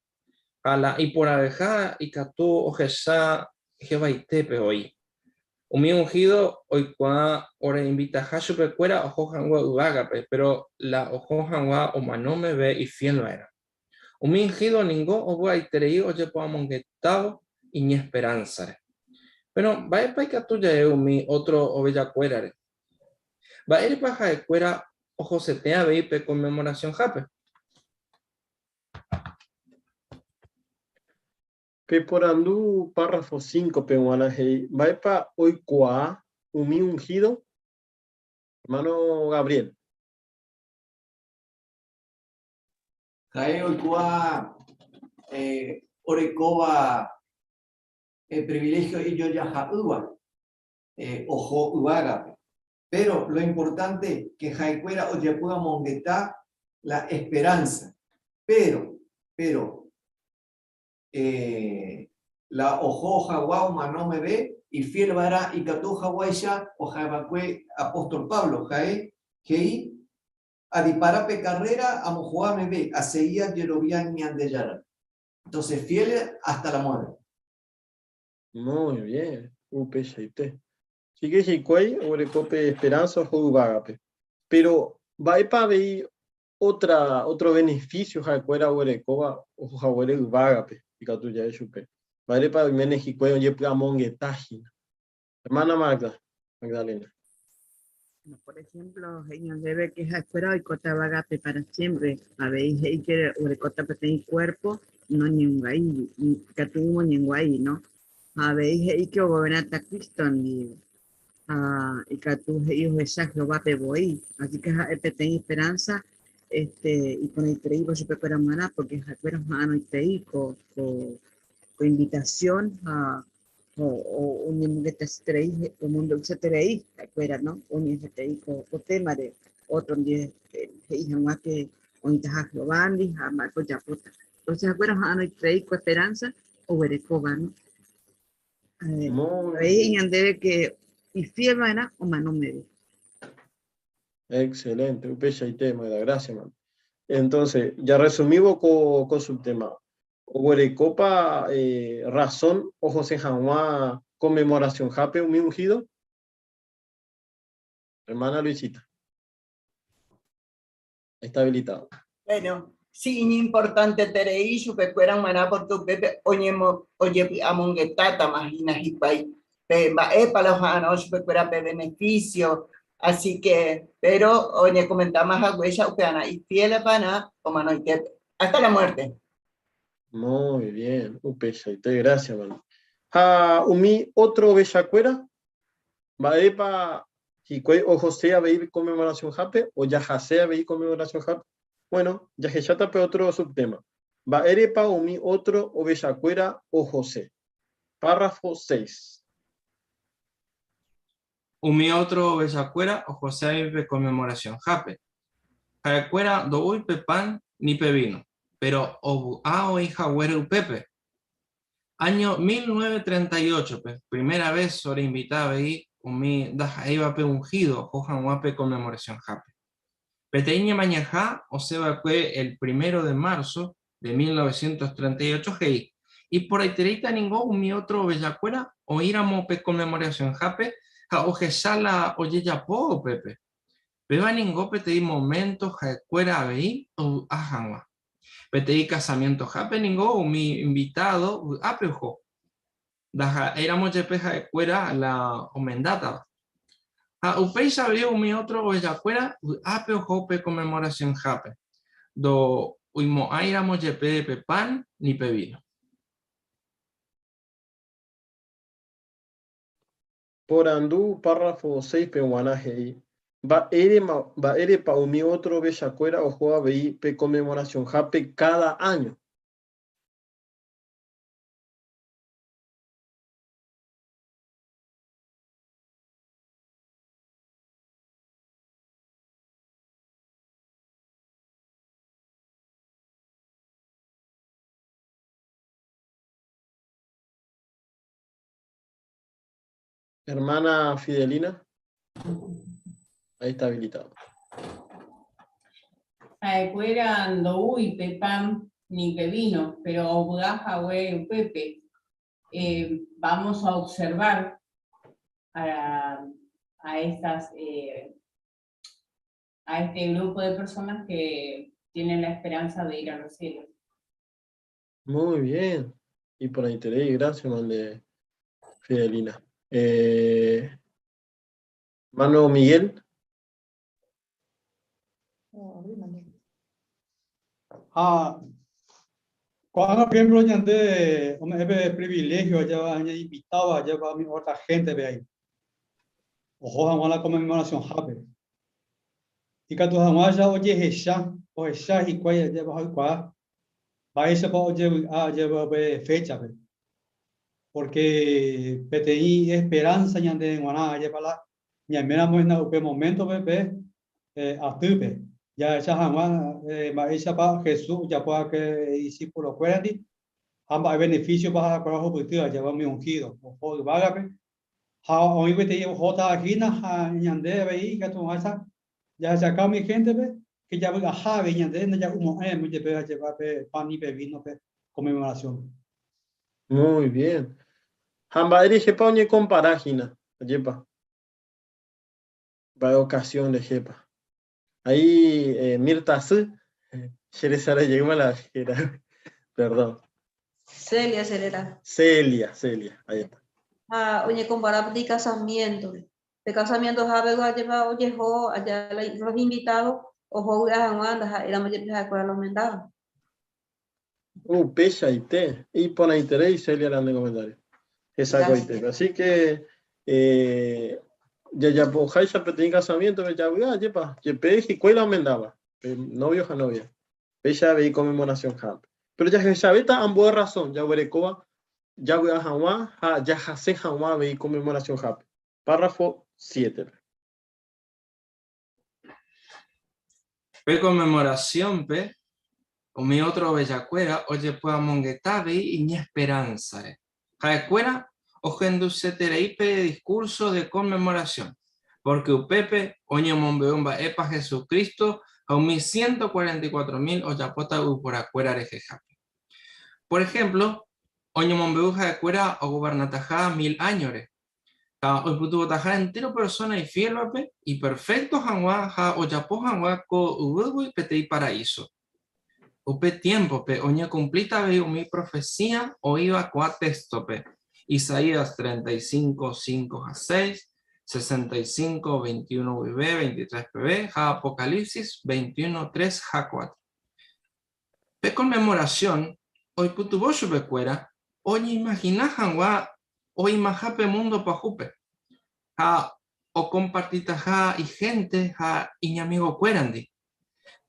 Ha la iporãveha ikatu ohecha Jehovaitépe voi. Umi unhído oikuaa oreinvitaha chupekuéra oho hag̃ua yvágape, péro la oho hag̃ua omano meve ifiél va'erã. Umi unhído ningo ovy'aiterei ojepo'amongetávo iñesperánsare. Péro, mba'épa ikatu ja'e umi ótro ovejakuérare? Mba'érepa ha'ekuéra ohosete avei pe Conmemoracionhápe? Pe porandu párrafo 5-pe g̃uarã he'i, Mba'épa oikuaa umi unhído? Hermano Gabriel. Ha'e oikuaa orekóva priviléhio ijojaha'ỹva oho yvágape. Péro lo importante ke ha'ekuéra ojepy'amongeta la esperánsa. Péro, péro, la oho hagua omano meve ifiel va'erã ikatu haguáicha oha'eva'ekue apóstol Pablo, ha'e he'i, Adipara pe karréra amohu'a meve, asegi ajerovia Ñandejára. Entonces, fiel hasta la muerte. Muy bien, upeichaite. Sigue hikuái oguereko pe esperanza oho yvágape. Péro, mba'épa avei ótra, ótro beneficio ha'ekuéra oguerekóva oho haguére yvágape, ikatu ja'e chupe? Mba'érepa oiméne hikuái ojepy'amongeta hína? Hermana Magda, Magdalena. Por ejemplo, he'i ñandéve que ha'ekuéra oikóta yvágape para siempre, avei he'i que oguerekóta peteĩ cuerpo noñenguaíri, ikatu oñenguaí, no? Ha avei he'i ke ogovernáta Cristo ndive, ha ikatu he'i ohecha Jehovápe voi. Así ke ha'e peteĩ esperánsa este, iporãitereíva chupekuéra g̃uarã, pórke ha'ekuéra oha'arõiterei ko, ko, ko invitasión ha oñemongetaseterei, omombe'useterei ha'ekuéra, no? Oñe'ẽseterei ko, ko témare ótro ndive he'i hag̃ua ke oĩtaha Jehovándi ha mba'épa ojapóta. Entonces ha'ekuéra oha'arõiterei ko esperánsa oguerekóva, no? Avei he'i ñandéve que ifiel va'erã omano meve. Excelente, upeichaite, Magda, gracias, mami. Entonces, ya resumívo ko, ko subtema, oguerekópa eh, razón ohose hag̃ua conmemoración-hápe umi ungido? Hermana Luisita. Está habilitado. Bueno, sí, iñimportanteterei chupekuéra g̃uarã porque upépe ojepy'amongetátama hína hikuái pe mba'épa la oha'arõ chupekuéra pe beneficio, así que, pero oñekomentáma haguéicha upearã ifiel va'erã omanoitépe, hasta la muerte. Muy bien, upeichaite, gracias, hermano. Ha umi otro ovechakuéra, mba'épa hikuái ohose avei conmemoración-hápe o jahase avei conmemoración-hápe? Bueno, jahecháta pe otro subtema. Mba'érepa umi otro ovechakuéra ohose? Párrafo 6. Umi otro ovechakuéra ohose avei pe conmemoración-hápe. Ha'ekuéra ndo'úi pe pan ni pe vino, péro ovy'a oĩ haguére upépe. Áño 1938-pe, primera ves oreinvita avei umi ndaha'éivape unhído oho hag̃ua pe Conmemoracionhápe. Peteĩ ñemañaha osẽ va'ekue el primero de marzo de 1938 he'i, Iporãitereíta ningo umi ótro ovechakuéra oĩramo pe Conmemoracionhápe ha ohecha la ojejapóva upépe. Péva ningo peteĩ moménto ha'ekuéra avei ovy'a hag̃ua. Peteĩ kasamientohápe ningo umi invitádo vy'ápe oho, ndaha'éiramo jepe ha'ekuéra la omendátava. Ha upéicha avei umi ótro ovechakuéra vy'ápe oho pe Konmemorasionhápe, ndo'uimo'ãiramo jepe pe pan ni pe víno. Porandu párrafo 6-pe g̃uarã he'i, Mba'érepa umi ótro ovechakuéra oho avei pe Konmemorasionhápe káda áño? Hermana Fidelina. Ahí está habilitado. Ha'ekuéra ndoúi pe pan ni pe vino, pero ovy'a hague upépe. Eh, vamos a observar a, a estas, eh, a este grupo de personas que tienen la esperanza de ir a los cielos. Muy bien. Y por ahí te leí, gracias, mande Fidelina. Eh, mano Miguel. Ha ko'ág̃a por ejemplo ñande ome'ẽ pe privilegio ajéva ñainvitáva ajépa umi otra gente-pe aĩ oho hag̃ua la conmemoración-hápe. Ikatu hag̃uáicha ojehecha, ohecha hikuái ajépa ha oikuaa Mba'éichapa ojevy'a ajépa upe féchape? Pórke peteĩ esperánsa ñande g̃uarã ajépa la ñaiméramo hína upe moméntope pe atýpe, jahecha hag̃ua mba'éichapa Jesús ojapo va'ekue idisipulokuérandi ha mba'e venefísiopa ha'ekuéra ohupyty ajépa umi unhído oho yvágape. Ha oĩ peteĩ ohóta hína ha ñande avei ikatu hag̃uáicha jahechauka umi héntepe Ke javy'aha avei ñande ndaja'umo'ãi amo jepe ajépa pe pan ni pe vino pe conmemoración-pe. Muy bien. Ha mba'e rehépa oñekompara hína, ajépa? Mba'e ocasión rehépa? Ahí eh, Mirta sy, che resarái jeýma la héra. Perdón. Celia che réra. Celia, Celia, ahí está. Ha oñekompara peteĩ casamiento-re. Pe casamiento hápego ajépa ojeho aja los invitados oho vy'a hag̃ua ndaha'éiramo jepe ha'ekuéra la omendáva. Upeichaite, iporãiterei Celia la nde comentario. Hesakuaitépe. Así que eh, jajapoháicha peteĩ casamiento-pe javy'a ajépa, jepe hikuái la omendáva, pe novio ha novia. Péicha avei conmemoración-hápe. Péro jahechavéta ambue razón jaguerekóva javy'a hag̃ua ha jahase hag̃ua avei Conmemoración-hápe. Párrafo 7-pe. Pe Conmemoración-pe, umi ótro ovechakuéra ojepy'amongeta avei iñesperánsare. Ha'ekuéra ohenduseterei pe diskúrso de Conmemoración, pórke upépe oñemombe'u mba'épa Jesucristo ha umi 144 mil ojapóta yvyporakuéra rehehápe. Por ehémplo, oñemombe'u ha'ekuéra ogovernataha mil áñore. Ha oipytyvõtaha entéro persóna ifiélvape iperfékto hag̃ua ha ojapo hag̃ua ko yvýgui peteĩ paraíso. Upe tiémpope oñekumplíta avei umi profesía oĩva ko'ã téxtope, Isaías 35, 5 ha 6, 65, 21 guive 23 peve ha Apocalipsis 21, 3 ha 4. Pe Conmemoración oipytyvõ chupekuéra oñeimagina hag̃ua oĩmaha pe múndo pahúpe ha okompartitaha ihénte ha iñamigokuérandi.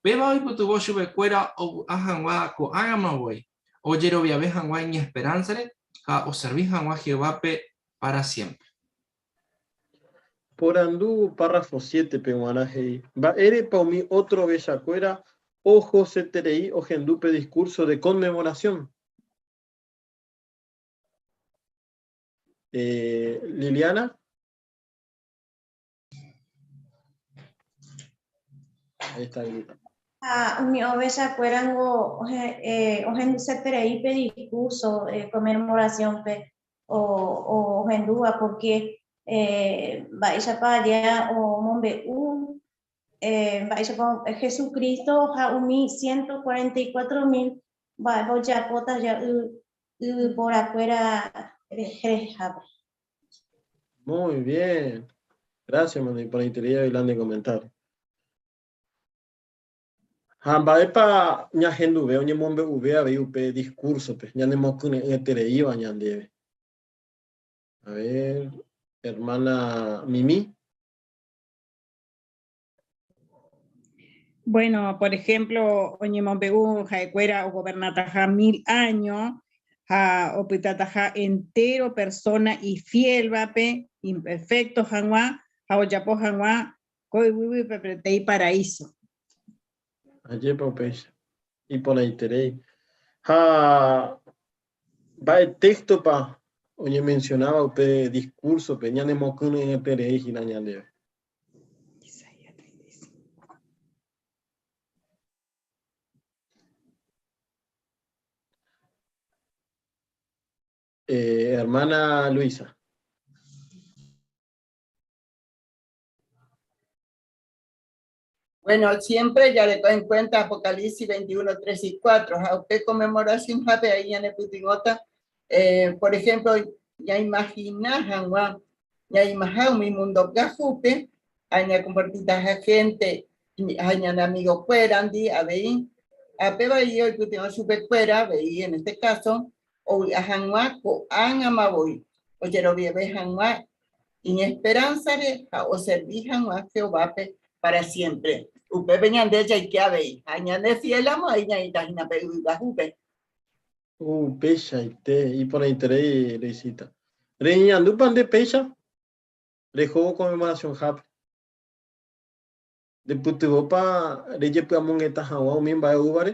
Péva oipytyvõ chupekuéra ovy'a hag̃ua ko'ág̃ama voi, ojeroviave hag̃ua iñesperánsare ha oservi hag̃ua Jehovápe pára siémpre. Porandu párrafo siétepe g̃uarã he'i, Mba'érepa umi ótro ovechakuéra ohoseterei ohendu pe diskúrso de Conmemoración? Liliana. Ahí está gritando. Ha umi ovechakuérango ohenduseterei pe diskúrso Conmemoración-pe ohendúva pórke mba'éichapa aja omombe'u mba'éichapa Jesucristo ha umi 144.000 mba'épa ojapóta ja yvyporakuéra rehehápe. Muy bien. Gracias, mano. Iporãiterei avei la nde comentario. Ha mba'épa ñahenduve oñemombe'uve avei upe discurso-pe, ñanemokyre'ỹetereíva ñandéve? A ver, hermana Mimi. Bueno, por ejemplo, oñemombe'u ha'ekuéra ogovernataha mil áño ha opytataha entéro persóna ifiélvape, imperfékto hag̃ua ha ojapo hag̃ua Ko yvýpe peteĩ paraíso. Ajépa upéicha. Iporãiterei. Ha mba'e téxtopa oñemensionáva upe diskúrsope ñanemokyre'ỹeterei hína ñandéve? Hermana Luisa. Bueno, siempre jareko en cuenta Apocalipsis 21, 3 y 4. Ha upe conmemoración hápe ahí ñanepytyvõta, eh, por ejemplo, ñaimagina hag̃ua ñaimaha umi mundo pyahúpe ha ñakompartitaha gente ha ñane amigokuérandi avei, ha péva avei oipytyvõ chupekuéra avei en este caso ovy'a hag̃ua ko'ág̃ama voi, ojeroviave hag̃ua iñesperánsare ha oservi hag̃ua Jehovápe pára siémpre. Upépe ñande jaike avei, ha ñande fiélamo avei ñaĩta hína pe yvy pyahúpe. Upeichaite, iporãiterei Luisita. Reñeñandúpa nde péicha rehóvo Conmemoracionhápe? Ndepytyvõpa rejepy'amongeta hag̃ua umi mba'e oúvare?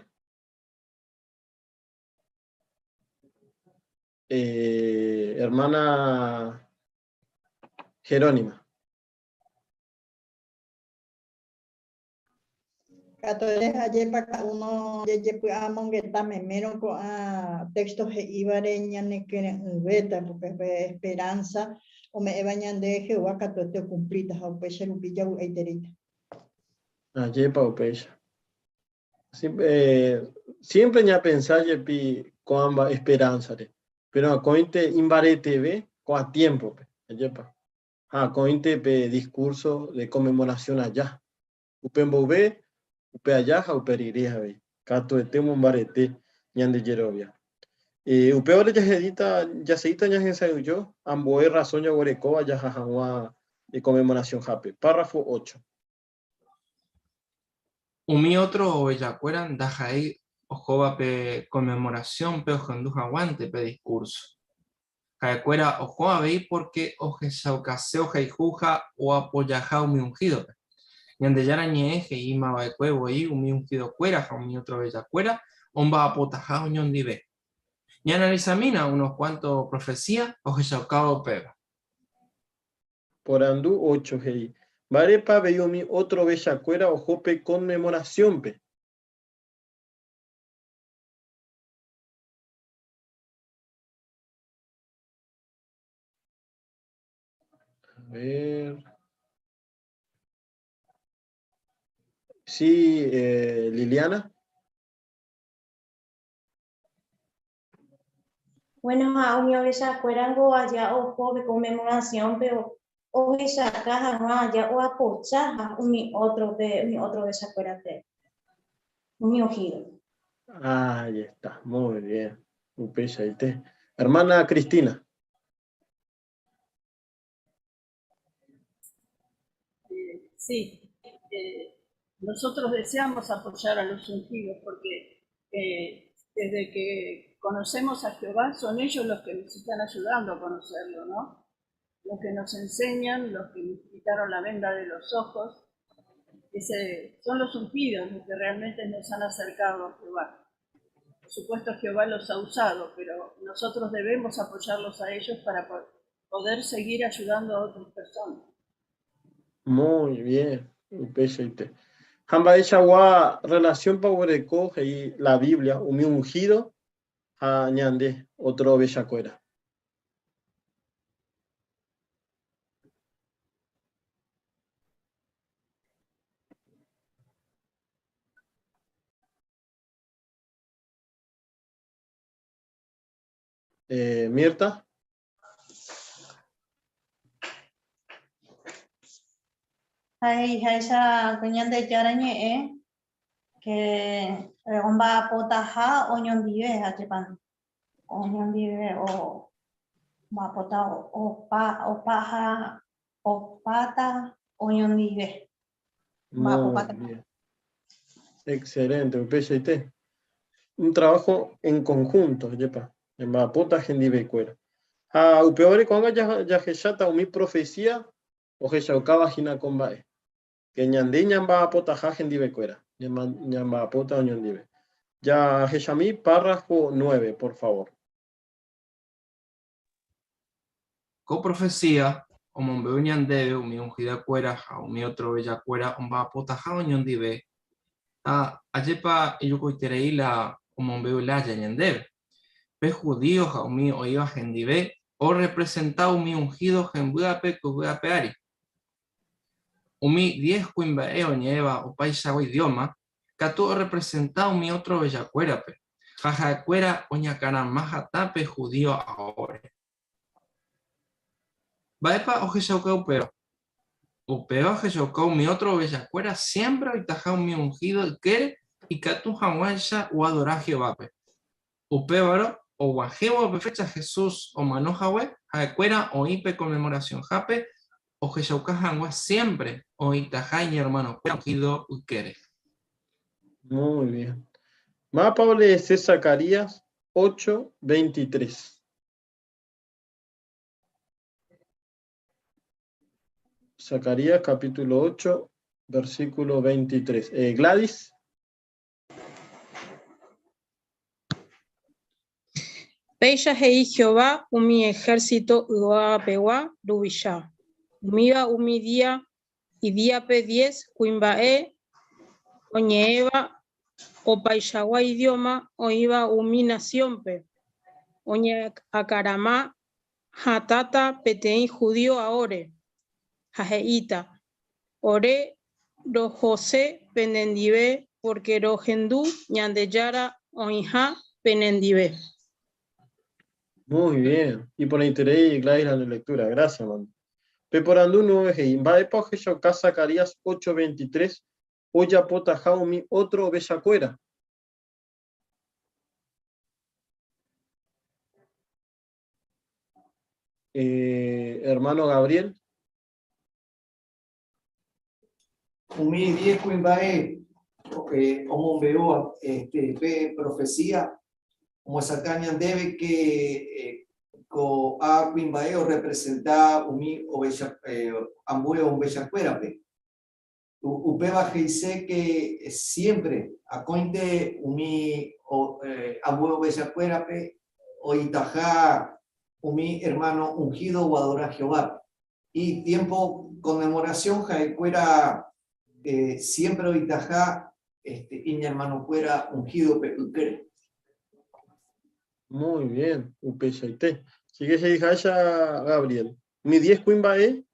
Eh, hermana Jerónima. Katuete ajépa cada uno jejepy'amongeta memérõ ko'ã texto he'ívare ñanekyre'ỹvéta, porque pe esperanza ome'ẽva ñande Jehová katuete okumplíta ha upéicha rupi javy'aitereíta. Ajépa upéicha. Siémpre ñapensa jepi ko'ã mba'e esperánzare, péro akóinte imbareteve ko'ã tiémpope, ajépa? Ha akóinte pe diskúrso de Conmemoración aja, upe mboyve, upe aja ha upe rire avei, katuete omombarete ñande jerovia. Upévare jahedíta, jaseíta ñahesa'ỹijo ambue razón jaguerekóva jaha hag̃ua Conmemoracionhápe. Párrafo ocho. Umi ótro ovechakuéra ndaha'éi ohóva pe Conmemoraciónpe ohendu haguãnte pe diskúrso. Ha'ekuéra oho avei pórke ohechaukase ohayhu ha oapojaha umi unhídope. Ñandejára Ñe'ẽ he'íma va'ekue voi umi unhidokuéra ha umi ótro ovechakuéra omba'apotaha oñondive. Ñaanalisamína unos kuánto profesía ohechaukáva upéva. Porandu ocho he'i, Mba'érepa avei umi ótro ovechakuéra oho pe Conmemoraciónpe? ver. Sí, Liliana. Bueno, ha umi ohechakuérango aja oho pe conmemoración-pe ohechaka hag̃ua aja oapocha ha umi ótrope, umi ótro ohechakuérape, umi ungido. Ahí está, muy bien. Upeichaite. Hermana Cristina. Sí, nosotros deseamos apoyar a los ungidos porque desde que conocemos a Jehová son ellos los que nos están ayudando a conocerlo, ¿no? Los que nos enseñan, los que nos quitaron la venda de los ojos, son los ungidos los que realmente nos han acercado a Jehová. Por supuesto Jehová los ha usado, pero nosotros debemos apoyarlos a ellos para poder seguir ayudando a otras personas. Muy bien, upeichaite. Ha mba'eichagua relación-pa oguereko he'i la Biblia umi ungido ha ñande otro ovechakuéra. Mirta. Ha he'iháicha ko Ñandejára ñe'ẽ que omba'apotaha oñondive ha jepa oñondive o omba'apota opa opa ha opáta oñondive. Muy bien. Excelente, upeichaite. Un trabajo en conjunto, jepa. Ñamba'apóta hendivekuéra. Ha upévare ko'ág̃a jahecháta umi profecía ohechaukáva hína ko mba'e. Que ñande ñamba'apotaha hendivekuéra. Ñamba'apóta oñondive. Jahechami párrafo 9, por favor. Ko profesía omombe'u ñandéve umi unhidakuéra ha umi ótro ovechakuéra omba'apotaha oñondive, ha ajépa ijokoiterei la omombe'u lája ñandéve. Pe judío ha umi oĩva hendive orrepresenta umi unhído hembývape ko yvy ape ári. Umi diez kuimba'e oñe'ẽva opaichagua idióma katu orrepresenta umi ótro ovechakuérape, ha ha'ekuéra oñakarama hatã pe judío aóre. Mba'épa ohechauka upéva? Upéva ohechauka umi ótro ovechakuéra siémpre oitaha umi unhído ykére ikatu hag̃uáicha oadora Jehovápe. Upévaro, oguahẽvo pe fécha Jesús omano hague, ha'ekuéra oĩ pe Konmemorasionhápe ohechauka hag̃ua siémpre oĩtaha iñermanokuéra unhído ykére. Muy bien. Mávapa oleese Zacarías 8, 23? Zacarías capítulo 8, versículo 23. Gladys. Péicha he'i Jehová umi ehérsito yvagapegua ruvicha, umíva umi día idíape diez kuimba'e oñe'ẽva opaichagua idióma oĩva umi nasiónpe, oñeakarama hatãta peteĩ judío aóre, ha he'íta, Ore rohose penendive pórke rohendu Ñandejára oĩha penendive. Muy bien. Iporãiterei Gladys la nde lectura. Gracias, mami. Peporandu nueve he'i, Mba'épa ohechauka Zacarías 8:23 ojapotaha umi ótro ovechakuéra? Hermano Gabriel. Umi diez kuimba'e omombe'u pe profecía omyesakã ñandéve que ko'ã kuimba'e orrepresenta umi ovecha ambue ovechakuérape. Upéva he'ise que siempre akóinte umi ambue ovechakuérape oĩtaha umi hermano ungido oadora Jehovápe. Y tiempo conmemoración ha'ekuéra siempre oĩtaha iñermanokuéra ungido-pe ykére. Muy bien, upeichaite. Sigue he'iháicha Gabriel. Umi diez kuimba'e.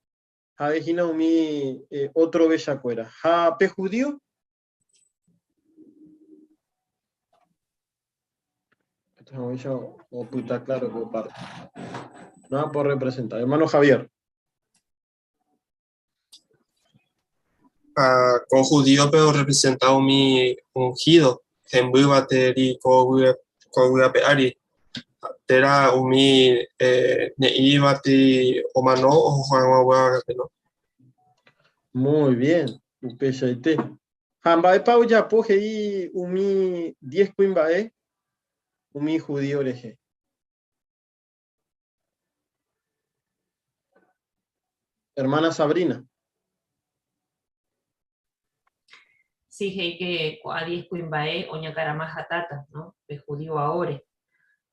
Ha'e hína umi ótro ovechakuéra. Ha pe judío? Esto opyta claro ko parte. No por representar. Hermano Javier. Ah, ko judíope orrepresenta umi ungido hembýva teri ko yvy ape ári, térã umi eh, ne'ĩrivati omano oho hag̃ua yvágape, no? Muy bien, upeichaite. Ha mba'épa ojapo he'i umi diez kuimba'e umi judío rehe? Hermana Sabrina. Sí, he'i que ko'ã diez kuimba'e oñakarama hatãta, no? Pe judío aóre.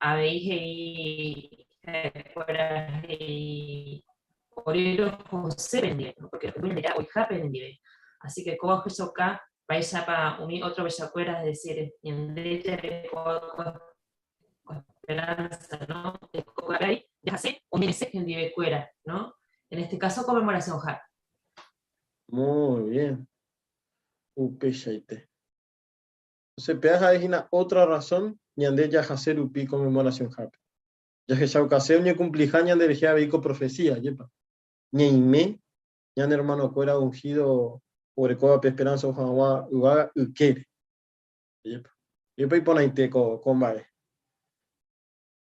Avei he'i ha'ekuéra he'i ore rohose pendive, no? Porque rohendu Ñandejára oiha penendive. Así que kóva ohesoka mba'éichapa umi ótro ovechakuéra, es decir, ñande jarekóva ko esperanza, no? Ko jahase oñe'ẽse hendivekuéra, no? En este caso conmemoración-ha. Muy bien. Upeichaite. Entonces, péa ha'e hína otra razón ñande jahase rupi conmemoración-hápe. Jahechaukase oñekumpliha ñanderehe avei ko profecía, ajépa. Ñaime ñane hermanokuéra ungido oguerekóva pe esperanza oho hag̃ua yvága ykére. Ajépa. Ajépa iporãite ko, ko mba'e.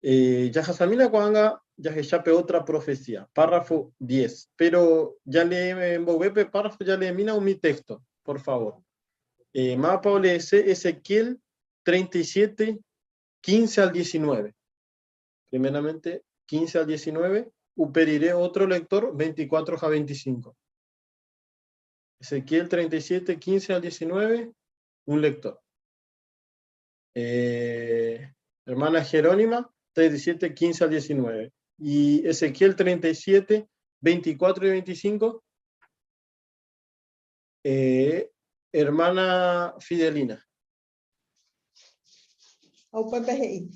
Eh, jahasamína ko'ág̃a jahecha pe ótra profesía, párrafo 10. Péro jalee mboyve pe párrafo jaleemína umi téxto, por favor. Eh, mávapa oleese Ezequiel 37, 15 al 19? Primeramente, 15 al 19, upe rire otro lector, 24 ha 25. Ezequiel 37, 15 al 19, un lector. Eh, hermana Jerónima, 37, 15 al 19. Y Ezequiel 37, 24 y 25. Eh, hermana Fidelina. Ha upépe he'i,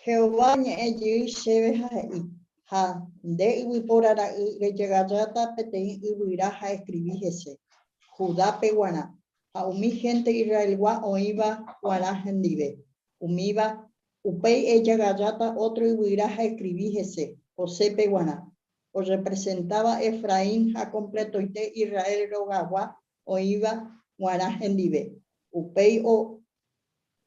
Jehová oñe'ẽ jey chéve ha he'i, Ha nde yvypóra ra'y rejegarráta peteĩ yvyra ha eskrivi hese, Judápe guarã, ha umi hénte Israelgua oĩva guarã hendive. Umíva, upéi ejagarráta ótro yvyra ha eskrivi hese, Josépe guarã, orrepresentáva Efraín ha kompletoite Israel rogagua oĩva g̃uarã hendive. Upéi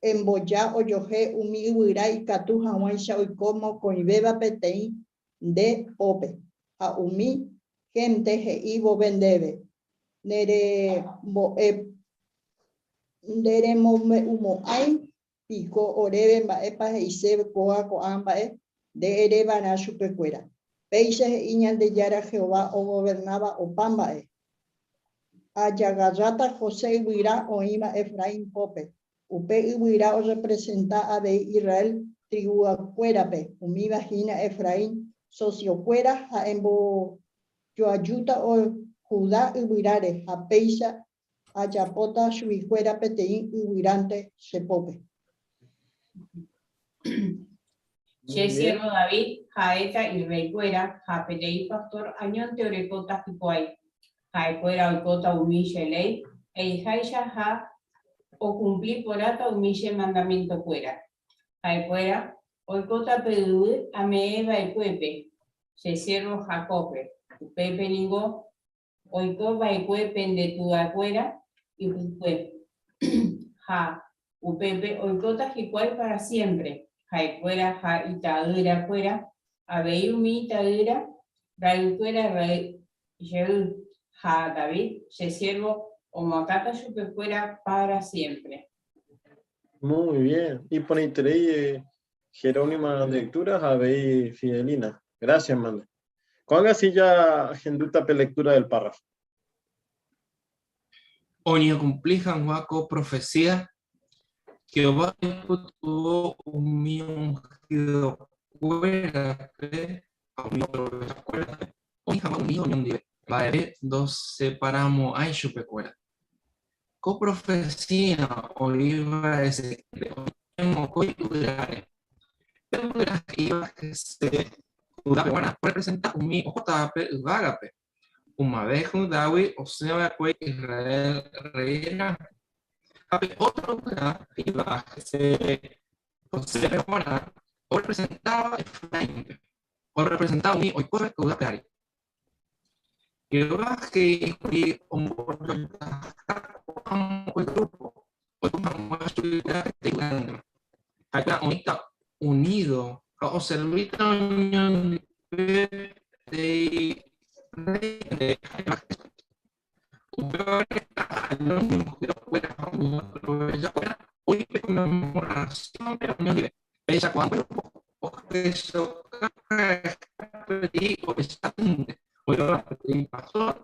emboja ojohe umi yvyra ikatu hag̃uáicha oiko mokõivéva peteĩ nde pópe. Ha umi hénte he'i vove ndéve, Neremombe'umo'ãi piko oréve mba'épa he'ise kóva ko'ã mba'e? Nde ere va'erã chupekuéra. Péicha he'i Ñandejára Jehová ogovernáva opa mba'e, Ajagarráta José yvyra oĩva Efraín pópe. Upe yvyra orrepresenta avei Israel trivuakuérape, umíva hína Efraín sosiokuéra ha embojoajúta Judá yvyráre ha péicha ajapóta chuguikuéra peteĩ yvyránte che pópe. Che siervo David ha'éta irreikuéra ha peteĩ pastor añónte orekóta hikuái. Ha'ekuéra oikóta umi che léi he'iháicha ha okumpli porãta umi che mandamientokuéra. Ha'ekuéra oikóta pe yvy ame'ẽ va'ekuépe che siervo Jacóbpe, upépe ningo oiko va'ekue pende tuakuéra ypykue, ha upépe oikóta hikuái pára siémpre, ha'ekuéra ha ita'yrakuéra, avei umi ita'ýra ra'ykuéra ra'y jey, ha David, che siérvo, omoakãta chupekuéra pára siémpre. Muy bien. Iporãiterei Jerónima lectura ha avei Fidelina. Gracias, mande. Ko'ág̃a si jahendúta pe lectura del párrafo. Oñekumpli hag̃ua ko profesía, Jehová oipytyvõ umi unhidokuérape ha umi ótro ovechakuérape oĩ hag̃ua unído oñondive. Mba'eve ndoseparamo'ãi chupekuéra. Ko profesía oĩva Ezequiélpe oñe'ẽ mokõi yvyráre. Pe yvyra he'íva hese Judápe g̃uarã orrepresenta umi ohótavape yvágape. Umave Judágui osẽ va'ekue Israel rréirã. Ha pe ótro guyra he'íva hese Josépe g̃uarã orrepresentáva Efraínpe, orrepresenta umi oikóva Judápe ári. Jehová he'i kuri ombojojaha ko'ã mokõi grúpo oiko hag̃ua chuguikuéra peteĩ guyrántema. Ha'ekuéra oĩta unído ha oservíta oñondive peteĩ rréinte ha'éva Jesucristo. Upévare Aarón unhidokuéra ha umi ótro ovechakuéra oĩ pe konmemorasiónpe oñondive. Péicha ko'ã grúpo ohechauka ha'eha peteĩ ovechatýnte oĩva peteĩ pastór.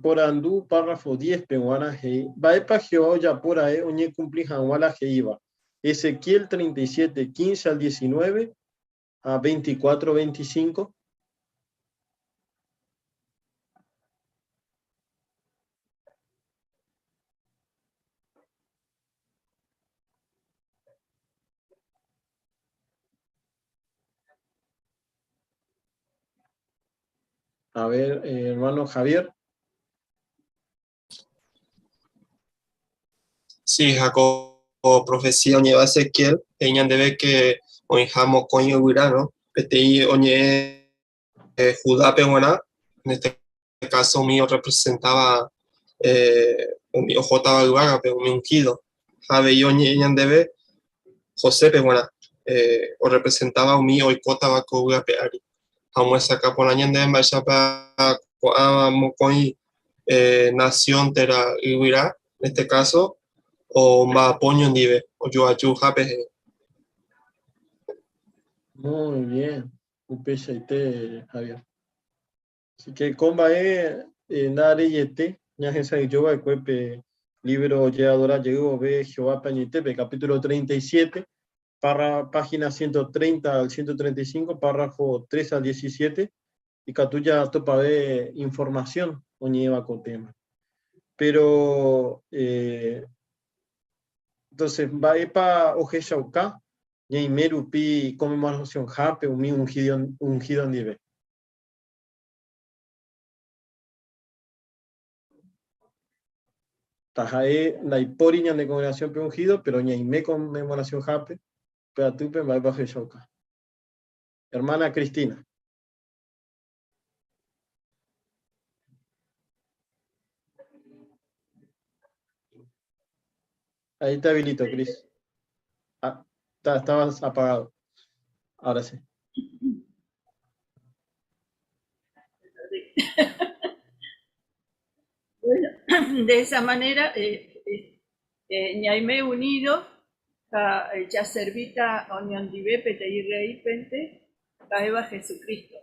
Porandu párrafo 10-pe g̃uarã he'i, Mba'épa Jehová ojapo ra'e oñekumpli hag̃ua la he'íva? Ezequiel 37, 15 al 19 ha 24, 25. A ver, hermano Javier. Sí, Jacob, profecía oñe'ẽva Ezequiel, he'i ñandéve que oĩha mokõi yvyra, no? Peteĩ oñe'ẽ Judápe g̃uarã, en este caso umi orrepresentáva umi ohótava yvágape, umi ungido. Ha avei oñe'ẽ ñandéve Josépe g̃uarã, orrepresentáva umi oikótava ko yvy ape ári. Ha omyesakã porã ñandéve mba'éichapa ko'ã mokõi nasión térã yvyra, en este caso, omba'apo oñondive, ojoajuhápe he'i. Muy bien, upeichaite, Javier. Así que ko mba'e nda'areiete ñahesa'ỹijo va'ekue pe lívro Ojeadora jey vove Jehovápe añoitépe, capítulo 37, página 130 al 135, párrafo 3 al 17, ikatu jatopave información oñe'ẽva ko tema. Pero, entonces, mba'épa ohechauka ñaime rupi conmemoración-hápe umi ungido ndive? Taha'e ndaipóri ñane congregación-pe ungido, pero ñaime conmemoración-hápe, pe atýpe mba'épa ohechauka. Hermana Cristina. Ahí te habilito, Cris. Ah, estabas apagado. Ahora sí. Bueno, de esa manera, ñaime unido ha jaservíta oñondive peteĩ rréipente ha'éva Jesucristo.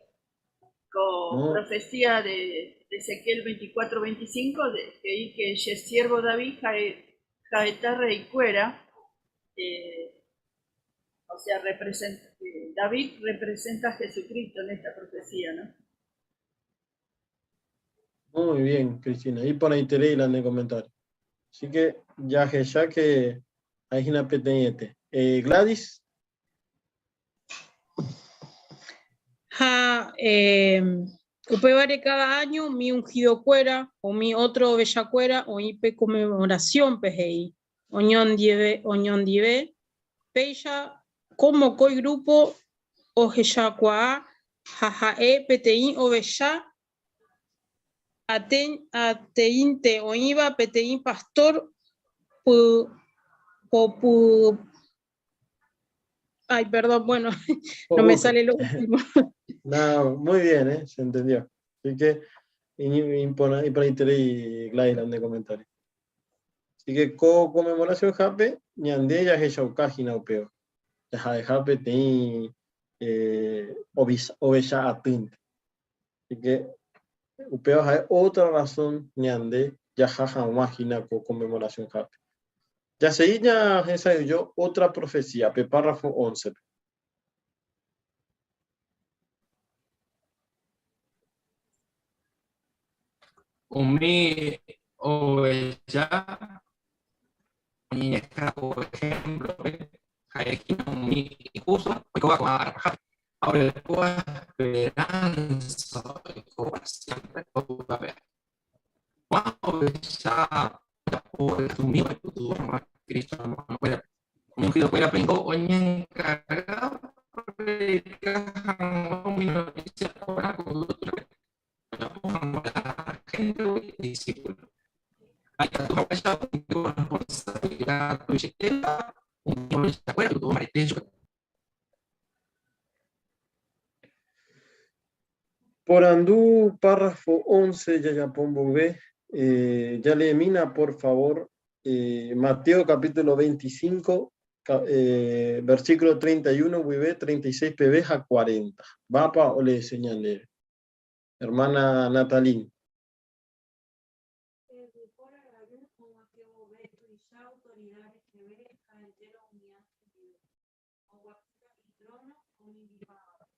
Ko profecía de Ezequiel 24, 25 de, he'i que che siervo David ha'eta rreikuéra, o sea, representa, David representa a Jesucristo en esta profecía, ¿no? Muy bien, Cristina. Iporãiterei la ne comentario. Así que jahecha que ha'ehína peteĩete. Gladys. Ha upévare káda áño umi ungidokuéra, umi ótro ovechakuéra oĩ pe Conmemoraciónpe he'i oñondive, oñondive, péicha ko mokõi grúpo ohechakuaa ha ha'e peteĩ ovecha ateĩnte oĩva peteĩ pastór popy Ay, perdón, bueno, no me sale lo último. No, muy bien, se entendió. Así que, iporãiterei Gladys la nde comentario. Así que ko conmemoración hápe ñande jahechauka hína upéva. Jaha'eha peteĩ ovecha atýnte. Así que upéva ha'e otra razón ñande jaha hag̃ua hína ko conmemoración hápe. Jasegi ñahesa'ỹijo otra profecía pe párrafo 11-pe. Umi ovecha oñeñe'ẽha ko ehémplope ha'e hína umi ihústo oikóva ko'ã arapahápe ha orekóva Ungidokuérape ningo oñenkarga opredika hag̃ua umi notísia porã ko yvy tuichakue, ojapo hag̃ua la héntegui disípulo. Ha ikatu haguéicha okumpli ko rresponsavilida tuichaitéva, umi ovechakuéra oipytyvõ mbarete chupekuéra. Porandu párrafo 11 jajapo mboyve, jaleemína por favor Mateo capítulo 25, versículo 31 guive 36 peve ha 40. Mba'épa oleese ñandéve? Hermana Natalín. Pe yvypóra ra'y og̃uahẽ vove tuicha autorida reheve ha entéro umi ánhel ndive, oguapýta itróno omimbipávape.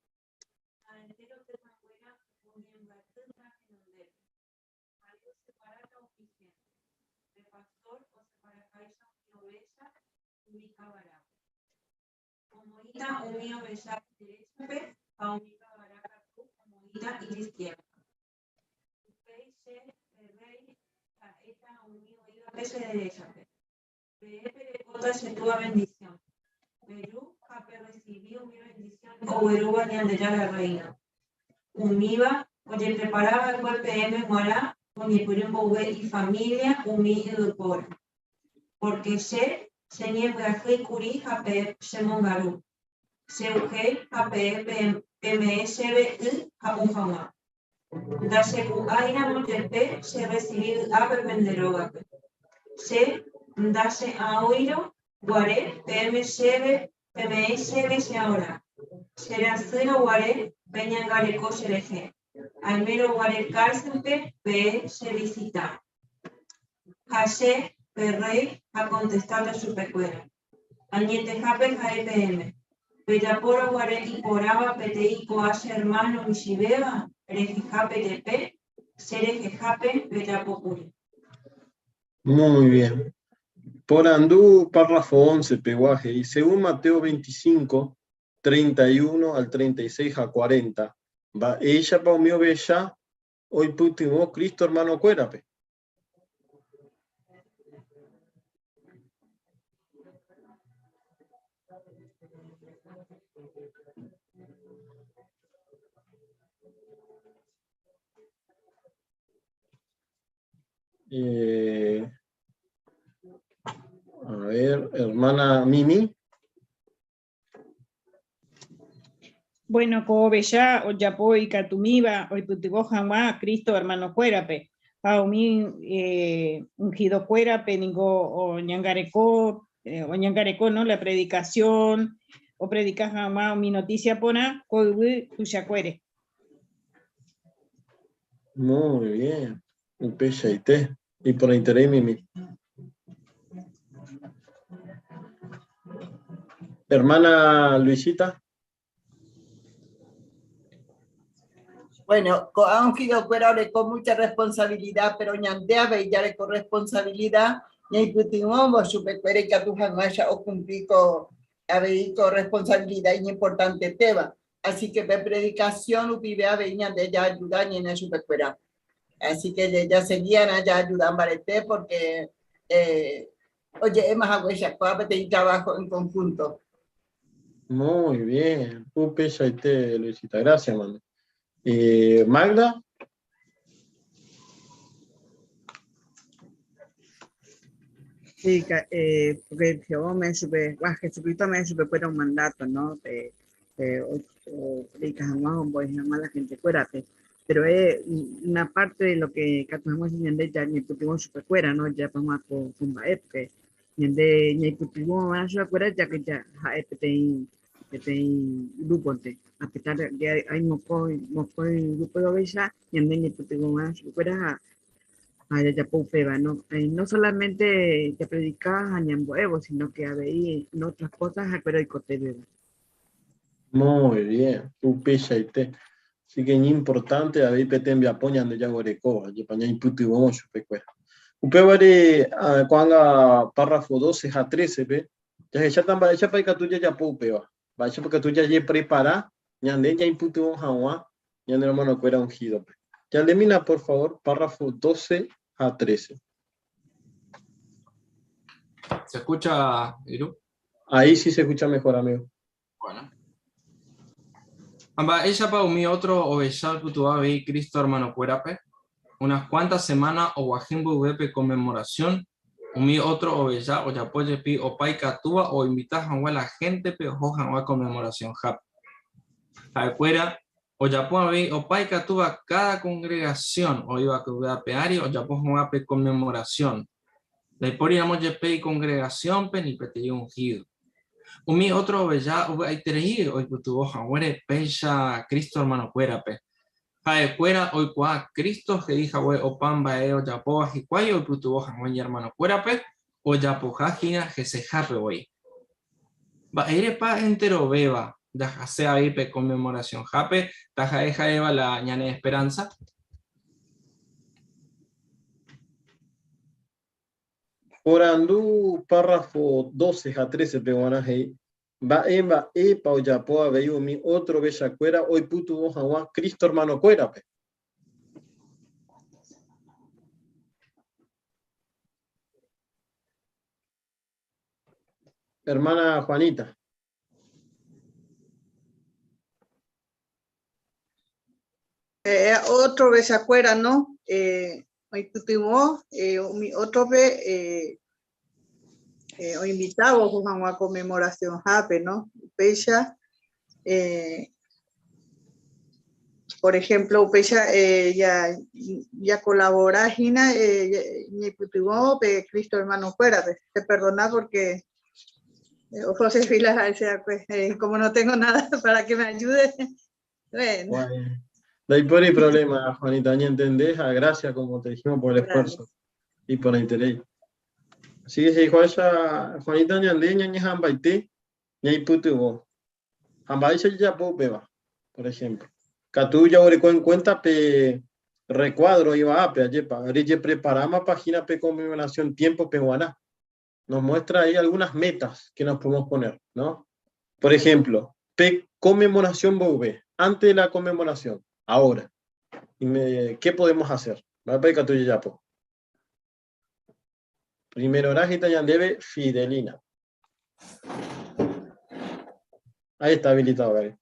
Ha entéro tetãnguéra oñembyatýta henondépe. Ha'e oseparáta umi hénte, pe pastór oseparaháicha umi ovecha umi kavarágui. Omoĩta umi ovecha ideréchape ha umi kavara katu omoĩta ijiskiérdape. Upéi che, pe Rréi, ha'éta umi oĩvape che deréchape. Peẽ perekóta che Túa vendisión. Peju ha perresivi umi vendisión oguerúva Ñandejára Rréino. Umíva ojeprepara va'ekue peẽme g̃uarã oñepyrũ mboyve ifamília umi yvypóra. Pórke che cheñembyahýi kuri ha peẽ chemongaru, cheuhéi ha peẽ peme'ẽ chéve y ha'u hag̃ua. Ndacheku'áiramo jepe che recibi vy'ápe pende rógape. Che ndache'aõirõ guare peẽme chéve peme'ẽ chéve che aorã. Che rasýrõ guare peñangareko cherehe. Aimérõ guare kárselpe peẽ chevisita. Ha che, pe rréi, akontestáta chupekuéra. Añetehápe ha'e peẽme, pejapórõ guare iporãva peteĩ ko'a che ermáno michĩvéva rehehápe jepe, che rehehápe pejapo kuri. Muy bien. Porandu párrafo 11 pegua he'i, Según Mateo 25, 31 al 36 ha 40, mba'éichapa umi ovecha oipytyvõ Cristo ermanokuérape? Eh, a ver, hermana Mimi. Bueno, ko ovecha ojapo ikatumíva oipytyvõ hag̃ua Cristo hermanokuérape, ha umi ungidokuérape ningo oñangareko, oñangareko, no, la predicación, opredika hag̃ua umi noticia porã ko yvy tuichakuére. Muy bien, upeichaite, iporãiterei Mimi. Hermana Luisita. Bueno, ko'ã ungidokuéra oreko mucha responsabilidad, pero ñande avei jareko responsabilidad ñaipytyvõvo chupekuéra ikatu hag̃uáicha okumpli ko avei ko responsabilidad iñimportantetéva. Así que pe predicación rupive avei ñande jaajuda ñaime chupekuéra. Así que jaseguiarã jaajuda mbarete porque eh, oje'éma haguéicha kóva peteĩ trabajo en conjunto. Muy bien, upeichaite Luisita, gracias mami. Eh, Magda. Sí, eh, porque Jehová me supe, bueno, Jesucristo me supe fuera un mandato, ¿no? De, de, o, o, o, la gente, fuérate. Pero es una parte de lo que katu ñande ya ñaipytyvõ chupekuéra, ¿no? Ya vamos a con mba'épe. Ñande ñaipytyvõ va'erã chupekuéra ya que ya ha'e peteĩ peteĩ grupo-nte. A pesar de que hay mokõi mokõi grupo de ovecha, ñande ñaipytyvõ va'erã chupekuéra ha ha jajapo upéva, ¿no? Eh, no solamente japredika ha ñambo'évo, sino que avei en otras cosas ha'ekuéra oikotevẽva. Muy bien, upeichaite. Así que iñimportante avei pe tembiapo ñande jaguerekóva, jepa ñaipytyvõ chupekuéra. Upévare ko'ág̃a párrafo 12 ha 13-pe jahecháta mba'éichapa ikatu jajapo upéva, mba'éichapa ikatu jajeprepara ñande ñaipytyvõ hag̃ua ñane hermanokuéra unhídope. Jalemína por favor párrafo 12 ha 13. ¿Se escucha, Iru? Ahí sí se escucha mejor, amigo. Bueno. Ha mba'éichapa umi ótro ovecha oipytyvõ avei Cristo ermanokuérape? Unas kuánta semána oguahẽ mboyve pe Konmemorasión, umi ótro ovecha ojapo jepi opa ikatúva oinvita hag̃ua la héntepe oho hag̃ua Konmemorasionhápe. Ha'ekuéra ojapo avei opa ikatúva káda kongregasión oĩva ko yvy ape ári ojapo hag̃ua pe Konmemorasión. Ndaipóriramo jepe ikongregasiónpe ni peteĩ unhído. Umi ótro ovecha ovy'aiterei oipytyvõ haguére péicha Cristo ermanokuérape. Ha'ekuéra oikuaa Cristo he'i hague opa mba'e ojapóva hikuái oipytyvõ hag̃ua iñermanokuérape ojapoha hína hesehápe voi. Mba'érepa enterovéva jahase avei pe Konmemorasionhápe taha'e ha'éva la ñane esperánsa? Porandu párrafo 12 ha 13 pe g̃uarã he'i, Mba'e mba'épa ojapo avei umi ótro ovechakuéra oipytyvõ hag̃ua Cristo ermanokuérape? Hermana Juanita. Eh, otro ovechakuéra, no? Eh, oipytyvõ eh, umi ótrope eh, eh, oinvitávo oho hag̃ua conmemoración-hápe, no? Upéicha, eh, por ejemplo, upéicha eh, ja, jacolabora hína eh, ñaipytyvõ pe Cristo hermano-kuérape. Se perdona porque eh, José Filas ha'eseakue, eh, como no tengo nada para que me ayude. Bueno. Bueno. Ndaipóri problema, Juanita, añentende ha gracias, como te dijimos, por el esfuerzo y por el interés. Así que he'iháicha Juanita ñande ñañeha'ãmbaite ñaipytyvõ. Ha mba'éicha jajapo upéva, por ejemplo. Katu jaguereko en cuenta pe recuadro oĩva ápe, ajépa, rejepreparámapa hína pe conmemoración tiempo-pe g̃uarã. Nos muestra ahí algunas metas que nos podemos poner, ¿no? Por ejemplo, pe conmemoración mboyve, antes de la conmemoración, ahora. ¿Qué podemos hacer? Mba'épa ikatu jajapo? Primerorã he'íta ñandéve Fidelina. Ahí está habilitado, Gaby.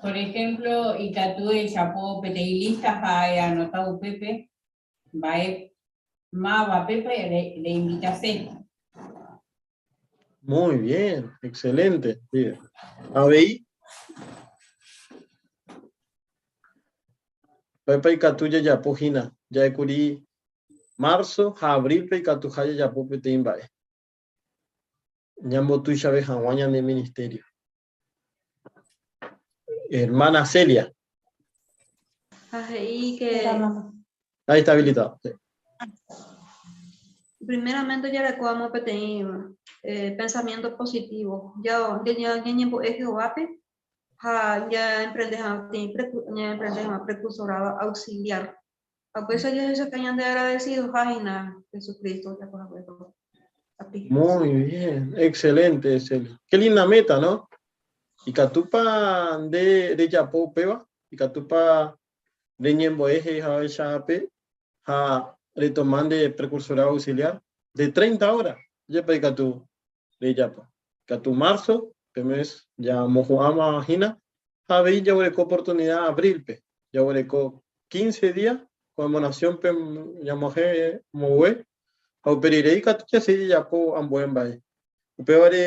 Por ejemplo, ikatu ejapo peteĩ lista ha eanota upépe mba'e mávapepa reinvitase. Muy bien, excelente. Sí. Avei, mba'épa ikatu jajapo hína? Ja'ékuri marzo ha abrílpe ikatuha jajapo peteĩ mba'e ñambotuichave hag̃ua ñane ministerio. Hermana Celia. Ha he'i que Ahí está habilitado. Sí. Primeramente jarekóvamo peteĩ eh, pensamiento positivo. Ya ñañembo'e Jehovápe ha ñaemprende hag̃ua peteĩ ñaemprende hag̃ua precursorado auxiliar. Ha upéicha jahechauka ñande agradecidoha hína Jesucristo ojapo hague ko sacrificio. Muy bien, excelente, Celia. Qué linda meta, ¿no? Ikatúpa nde rejapo upéva? Ikatúpa reñembo'e he'i haguéicha ha retoma nde precursorado auxiliar de 30 horas, jepe ikatu rejapo. Ikatu marzo, pe mes ya mohu'ãma hína, ha avei jaguereko oportunidad abril-pe, jaguereko 15 días conmemoración-pe ñamohẽ mogue, ha upe rire ikatu jasegi jajapo ambue mba'e. Upévare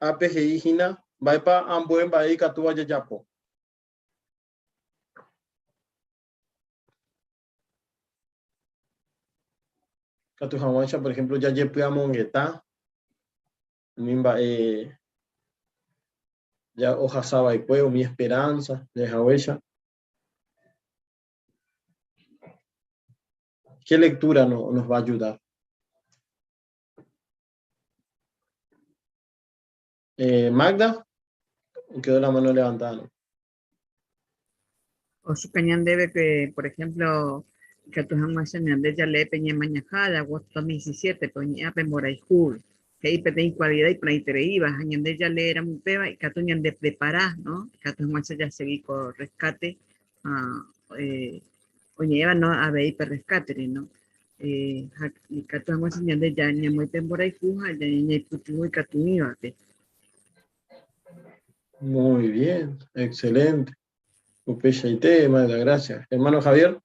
ápe he'i hína mba'épa ambue mba'e ikatúva jajapo. Katu hag̃uáicha, por ejemplo, jajepy'amongeta umi mba'e ja ohasa va'ekue, umi esperanza jahehaguéicha. ¿Qué lectura no, nos va a ayudar? Eh, Magda, quedó la mano levantada. ¿no? Osuka ñandéve que, por ejemplo, ikatu hag̃uáicha ñande jalee pe Ñemañaha de agosto 2017 pe oñe'ẽva pe mborayhu, he'i peteĩ kualida iporãitereíva ha ñande jaleéramo upéva ikatu ñandeprepara, no? Ikatu hag̃uáicha jasegi ko rescate ha eh, oñe'ẽva no avei pe rescate-re, no? Ha ikatu hag̃uáicha ñande ñamoĩ pe mborayhu ha ñaipytyvõ ikatu'ỹvape. Muy bien, excelente. Upeichaite, Magda, gracias. Hermano Javier.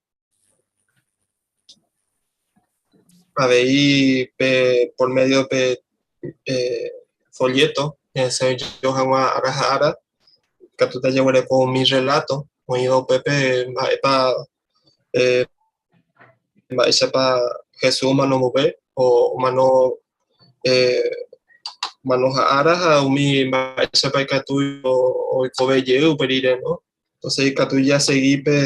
Avei pe por medio pe folleto ñahesa'ỹijo hag̃ua ára ha ára, ikatúta jaguereko umi relato oĩva upépe mba'épa mba'éichapa Jesús omano vove o omano omano ha'ára ha umi mba'éichapa ikatu oikove jey upe rire, no? Entonces ikatu jasegi pe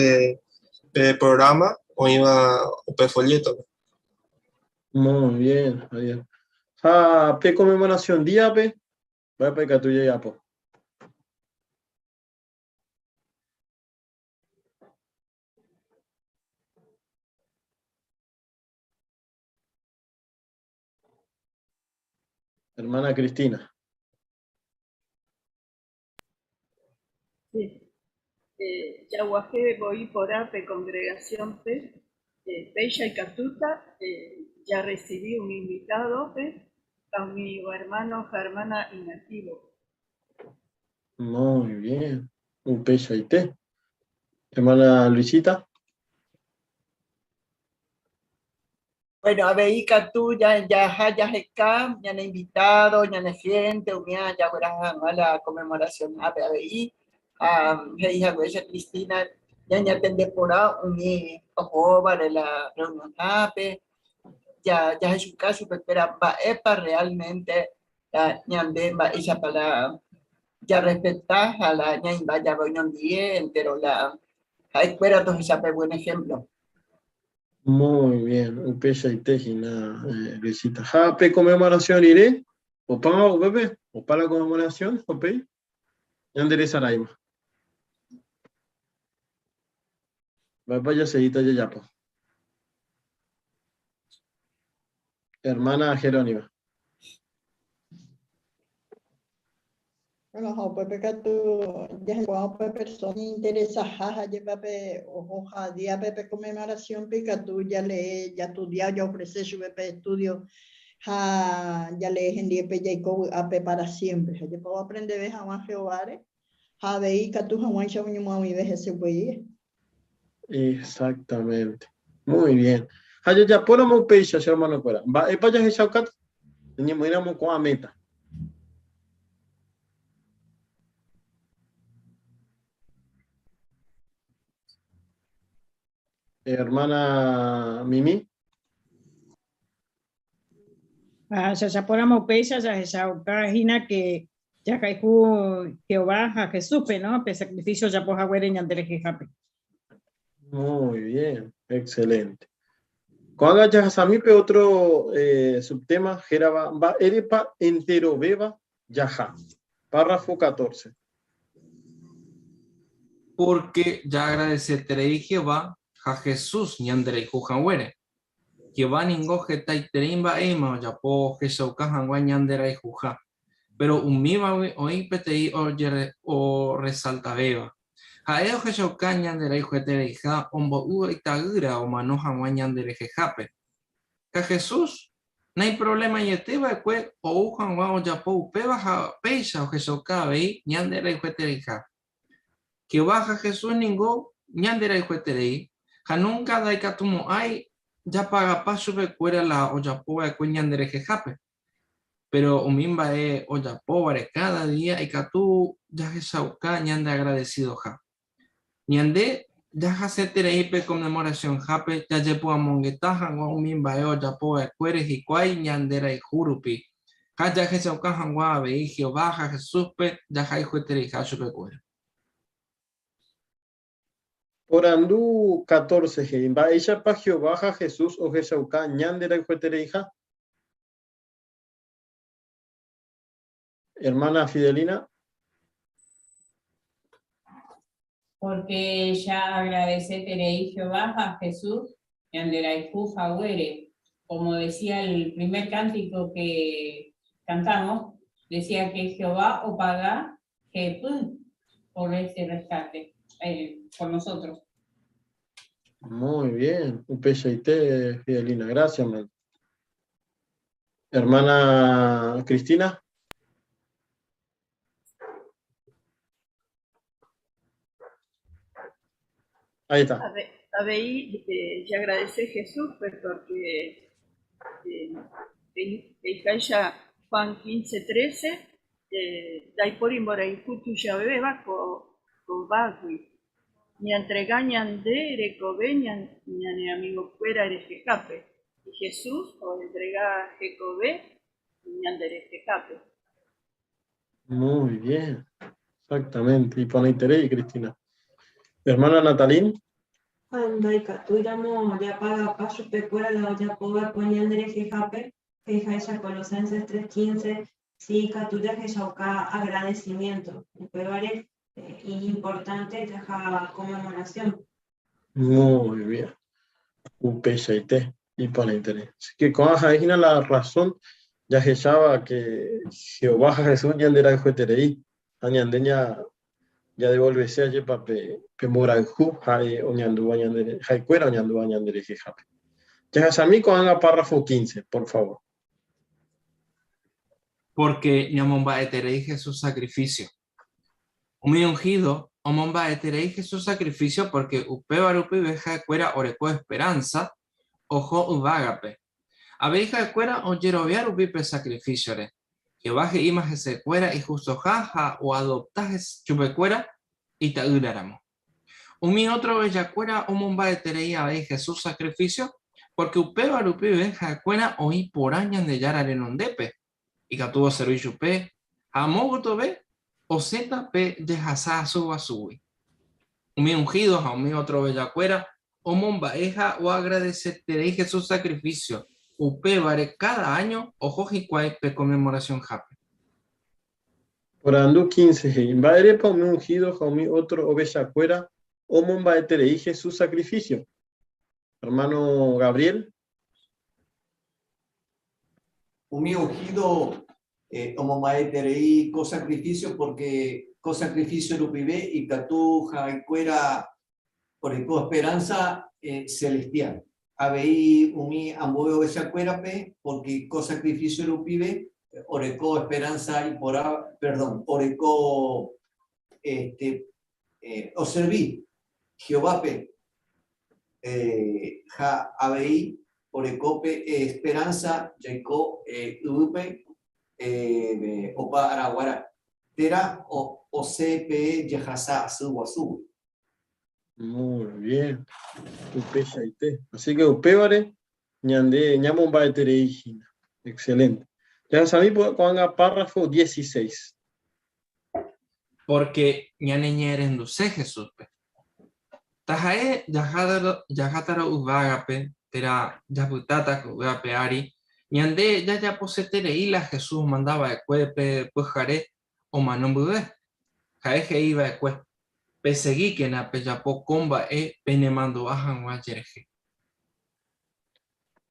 pe programa oĩva upe folleto-pe. Muy bien, Javier. Ha pe conmemoración día-pe, mba'épa ikatu jajapo? Hermana Cristina. Sí. Eh, jaguaje voi porã pe congregación-pe, eh, péicha ikatúta eh, jarrecibi umi invitado-pe ha umi hermano ha hermana inactivo-pe. Muy bien. Upeichaite. Hermana Luisita. Bueno, avei katu jaha jaheka ñane invitado, ñane gente, umía jagueraha hag̃ua la conmemoración-hápe avei. Ha he'i haguéicha Cristina, ñañatende porã umi ohóvare la reunión-hápe, jahechuka chupekuéra mba'épa realmente la ñande mba'éichapa la jarrespeta ha la ñaimba jave oñondive entero la ha'ekuéra tohecha pe buen ejemplo. Muy bien, upeichaite hína Luisita. Ha pe conmemoración rire, opáma upépe, opa la conmemoración, upéi ñanderesaráima. Mba'épa jaseguíta jajapo? Hermana Jerónima. Bueno, ha upépe katu jaikuaa upe persona iñinteresaha ha jepa pe ohoha díape pe conmemoración-pe ikatu jalee, jastudia, jaofrece chupe pe estudio ha jalee hendie pe jaiko vy'ápe para siempre. Ha jepa oaprendeve hag̃ua Jehováre ha avei ikatu hag̃uáicha oñemoag̃uive hese upéi. Exactamente. Muy bien. Ha jajapóramo upéicha, che hermano-kuéra, mba'épa jahechaukáta? Ñañemoĩramo ko'ã méta. Hermana Mimi. Ha jajapóramo upéicha jahechauka hína ke jahayhu Jehová ha Jesúspe, ¿no? Pe sacrificio ojapo haguére ñande rehehápe. Muy bien, excelente. Ko'ág̃a jahasami pe otro eh, subtema hérava Mba'érepa enterovéva jaha. Párrafo 14. Pórke jaagradeseterei Jehová ha Jesús ñanderayhu haguére. Jehová ningo hetaiterei mba'éma ojapo ohechauka hag̃ua ñanderayhuha, péro umívagui oĩ peteĩ orresaltavéva. Ha'e ohechauka ñanderayhuetereiha ombo'ýva ita'ýra omano hag̃ua ñanderehehápe. Ha Jesús naiprovlemaiete va'ekue ou hag̃ua ojapo upéva ha péicha ohechauka avei ñanderayhuetereiha. Jehová ha Jesús ningo ñanderayhueterei ha núnka ndaikatumo'ãi japagapa chupekuéra la ojapo va'ekue ñanderehehápe. Péro umi mba'e ojapóvare káda día ikatu jahechauka ñandeagradesidoha. Ñande jahaseterei pe Conmemoracionhápe jajepu'amongeta hag̃ua umi mba'e ojapo va'ekuére hikuái ñanderayhu rupi, ha jahechauka hag̃ua avei Jehová ha Jesúspe jahayhuetereiha chupekuéra. Porandu 14 he'i, Mba'éichapa Jehová ha Jesús ohechauka ñanderayhuetereiha? Hermana Fidelina. Pórke jaagradeseterei Jehová ha Jesús ñanderayhu haguére. Como decía el primer cántico que cantamos, decía que Jehová opaga hepy por este rescate, por nosotros. Muy bien. Upeichaite, Fidelina. Gracias, man. Hermana Cristina. Ahí está. Avei jagradece Jesús pues porque he'iháicha Juan 15, 13, ndaipóri mborayhu tuichavéva ko kóvagui. Ñantrega ñande rekove ñane amigokuéra rehehápe. Y Jesús oentrega hekove ñande rehehápe. Muy bien, exactamente. Iporãiterei, Cristina. Hermana Natalín. Ha ndaikatúiramo japagapa chupekuéra la ojapova'ekue ñande rehehápe, he'iháicha Colosenses 3:15, si ikatu jahechauka agradecimiento. Upévare iñimportante jaha conmemoración. Muy bien. Upeichaite, iporãiterei. Así que ko'ã ha'e hína la razón jahecháva que Jehová ha Jesús ñanderayhueterei ha ñande jadevolvese ajépa pe pe mborayhu ha'e oñandúva ñande ha'ekuéra oñandúva ñanderehehápe. Jahechami ko'ág̃a párrafo 15, por favor. Porque ñamomba'eterei Jesús sacrificio. Umi ungido omomba'eterei Jesús sacrificio porque upéva rupive ha'ekuéra oreko esperanza oho yvágape. Avei ha'ekuéra ojerovia rupi pe sacrificio-re. Jehová he'íma hesekuéra ihustoha ha oadopta chupekuéra ita'ýraramo. Umi ótro ovechakuéra omomba'eterei avei Jesús sacrificio porque upéva rupive ha'ekuéra oĩ porã Ñandejára renondépe Ikatu oservi chupe ha amo gotove osẽta pe jehasa asy guasúgui. Umi ungido ha umi ótro ovechakuéra omomba'e ha oagradeseterei Jesús sakrifísio, upévare káda áño oho hikuái pe Konmemorasionhápe. Porandu 15 he'i, Mba'érepa umi ungido ha umi ótro ovechakuéra omomba'eterei Jesús sakrifísio? Hermano Gabriel. Umi ungido omomba'eterei ko sacrificio porque ko sacrificio rupive ikatu ha'ekuéra oreko esperanza celestial. Avei umi ambue ovechakuérape porque ko sacrificio rupive oreko esperanza iporã, perdón, oreko este, oservi Jehovápe ha avei oreko pe esperánsa jaiko yvýpe opa araguára, térã osẽ pe jehasa asy guasúgui. Muy bien, upeichaite. Así que upévare ñande ñamomba'eterei hína. Excelente. Jahasami ko'ág̃a párrafo 16. Pórke ñaneñe'ẽrenduse Jesúspe. Taha'e jahátarõ yvágape térã japytáta ko yvy ape ári, ñande jajaposeterei la Jesús omanda va'ekue pe pyhare omano mbyve. Ha'e he'i va'ekue, Pesegíkena pejapo ko mba'e penemandu'a hag̃ua cherehe.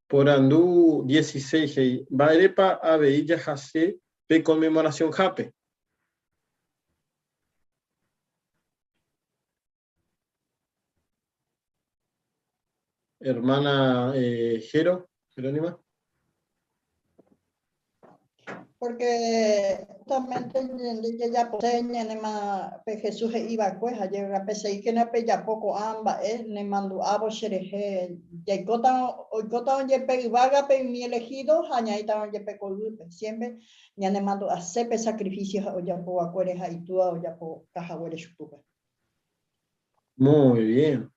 Porandu 16 he'i, Mba'érepa avei jahase pe Conmemoracionhápe? Hermana Jero, Jerónima. Porque justamente ñande jajapose ñanema pe Jesús he'i va'ekue ha jepeseíkena pejapo ko'ã mba'e nemandu'ávo cherehe jaikóta oikóta jepe yvágape umi elegido ha ñaĩta jepe ko yvýpe siempre ñanemandu'ase pe sacrificio ojapo va'ekuére ha itúa ojapoka haguére chupe. Muy bien.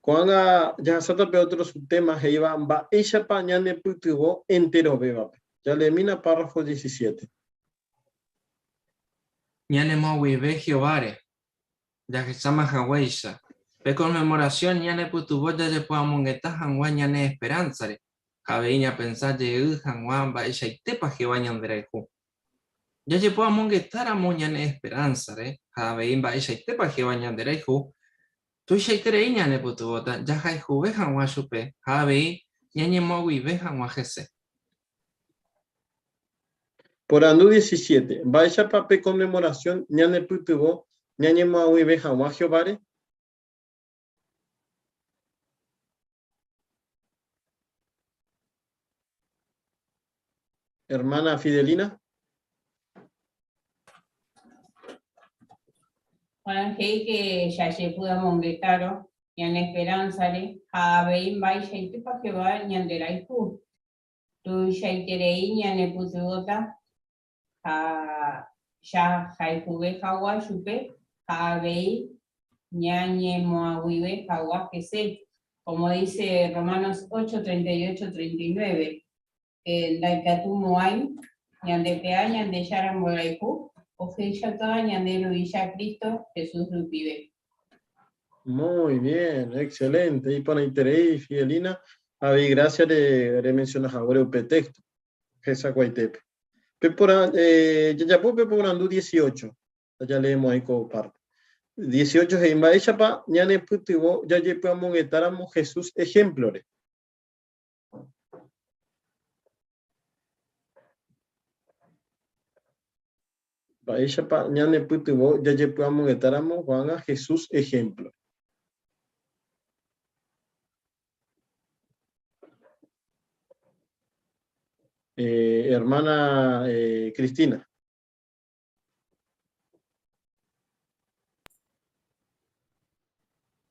Ko'ág̃a jahasáta pe ótro subtema he'íva mba'éichapa ñanepytyvõ enterovévape. Jaleemína párrafo 17. Ñanemoag̃uive Jehováre, jahecháma haguéicha, pe Conmemoración ñanepytyvõ jajepy'amongeta hag̃ua ñane esperánsare ha avei ñapensa jey hag̃ua mba'eichaitépa Jehová ñanderayhu. Jajepy'amongetáramo ñane esperánsare ha avei mba'eichaitépa Jehová ñanderayhu, tuichaiterei ñanepytyvõta jahayhuve hag̃ua chupe ha avei ñañemoag̃uive hag̃ua hese. Porandu 17. Mba'éichapa pe Conmemoración ñanepytyvõ ñañemoag̃uive hag̃ua Jehováre? Hermana Fidelina. Juan he'i ke jajepy'amongetárõ ñane esperánzare ha avei mba'eichaitépa Jehová ñanderayhu, tuichaiterei ñanepytyvõta ha jahayhuve hag̃ua chupe ha avei ñañemoag̃uive hag̃ua hese, como dice Romanos 8, 38, 39, Ndaikatu mo'ãi ñande pe'a Ñandejára mborayhu ohechaukáva ñande Ruvicha Cristo Jesús rupive. Muy bien, excelente. Iporãiterei, Fidelina. Avei gracias remenciona haguére upe texto. Hesakuaitépe. Pe porã, jajapo pe porandu 18. Jaleemo'ãi ko párte. 18 he'i mba'éichapa ñanepytyvõ jajepy'amongetáramo Jesús ehémplore. Mba'éichapa ñanepytyvõ jajepy'amongetáramo ko'ág̃a Jesús ehémplo? Hermana Cristina.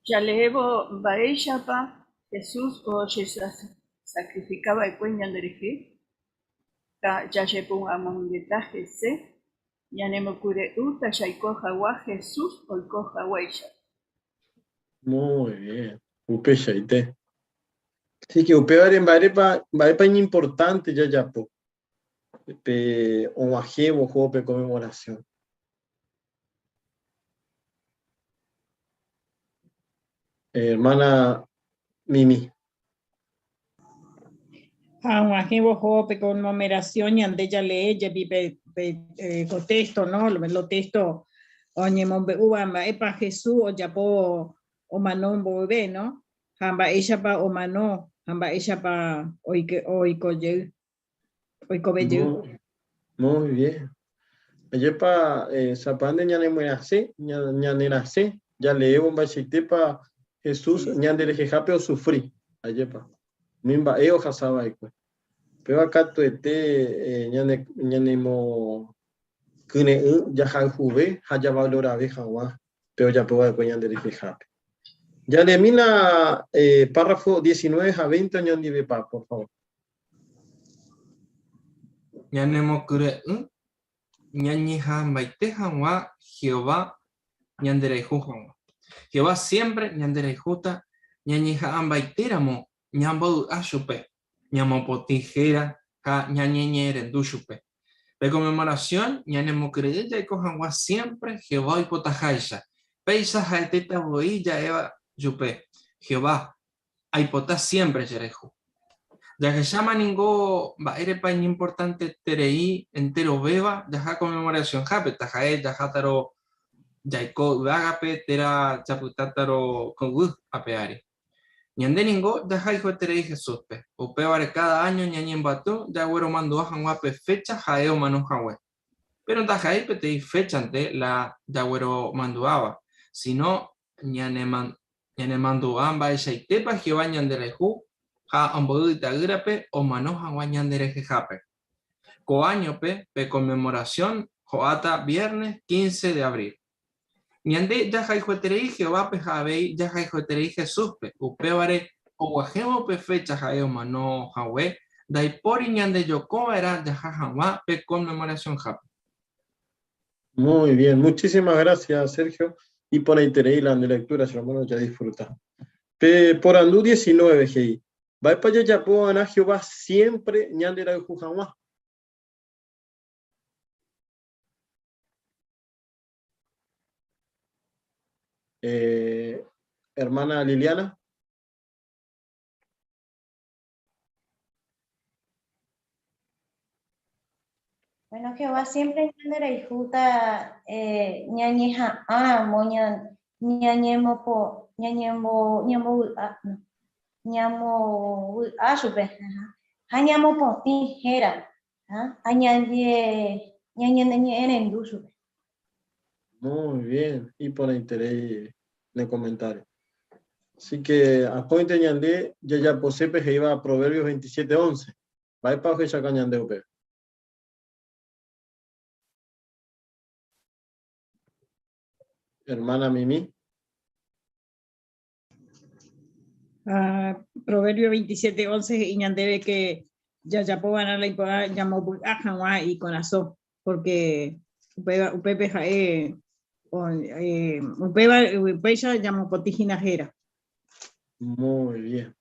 Jaleévo mba'éichapa Jesús ojesakrifika va'ekue ñanderehe ha jajepy'amongeta hese, ñanemokyre'ỹta jaiko hag̃ua Jesús oiko haguéicha. Muy bien, upeichaite. Así que upévare mba'érepa, mba'épa iñimportánte jajapo? pe og̃uahẽvo oho pe conmemoración. Hermana Mimi. Ha og̃uahẽvo oho pe conmemoración ñande jalee jepi pe, pe eh, ko texto, no? Lo texto oñemombe'úva mba'épa Jesús ojapo omano mboyve, no? Ha mba'éichapa omano ha mba'éichapa oike oiko jey. Oikove jey. Muy bien. Ajépa eh, sapande ñanemyasẽ, ñanerasẽ, jaleévo mba'eichaitépa Jesús ñanderehehápe osufri. Ajépa. Umi mba'e ohasa va'ekue. Péva katuete eh, ñane ñanemo kyre'ỹ jahayhuve ha javalorave hag̃ua pe ojapo va'ekue ñanderehehápe. Jaleemína eh, párrafo 19 ha 20 oñondivepa, por favor. Ñanemokyre'ỹ ñañeha'ãmbaite hag̃ua Jehová ñanderayhu hag̃ua. Jehová siémpre ñanderayhúta ñañeha'ãmbaitéramo ñambovy'a chupe, ñamopotĩ héra ha ñañeñe'ẽrendu chupe. Pe Conmemoración ñanemokyre'ỹ jaiko hag̃ua siémpre Jehová oipotaháicha. Péicha ha'etéta voi ja'éva chupe, Jehová, aipota siémpre cherayhu. Jahecháma ningo mba'érepa iñimportanteterei enterovéva jaha Conmemoracionhápe, taha'e jahátarõ jaiko yvágape térã japytátarõ ko yvy ape ári. Ñande ningo jahayhueterei Jesúspe, upévare káda áño ñañembyaty jagueromandu'a hag̃ua pe fécha ha'e omano hague. Péro ndaha'éi peteĩ féchante la jagueromandu'áva, síno Ñanemandu'a mba'eichaitépa Jehová ñanderayhu ha ombo'y Ita'ýrape omano hag̃ua ñanderehehápe. Ko áñope pe Conmemoración ho'áta viernes 15 de abril. Ñande jahayhueterei Jehovápe ha avei jahayhueterei Jesúspe, upévare oguahẽvo pe fécha ha'e omano hague, ndaipóri ñandejoko va'erã jaha hag̃ua pe Conmemoracionhápe. Muy bien, muchísimas gracias Sergio. Iporãiterei la nde lectura, che hermano, jadisfruta. Pe porandu 19 he'i, Mba'épa jajapo va'erã Jehová siémpre ñanderayhu hag̃ua? Eh, hermana Liliana. Bueno, Jehová siempre ñanderayhúta eh, ñañeha'ãramo ñañemopo ñañembo ñambovy'a no, ñamovy'a chupe ha ñamopotĩ héra ha ñañe ñañeñe'ẽrendu chupe. Muy bien, iporãiterei ne comentario. Así que akóinte ñande jajaposépe he'íva Proverbios 27:11. Mba'épa ohechauka ñande upéva? Hermana Mimi. Ah, Proverbio 27, 11 he'i ñandéve que jajapova'erã la iporã ñamovy'a hag̃ua ikorasõ, porque upéva, upépe ha'e eh, upéva upéicha ñamopotĩ hína héra. Muy bien.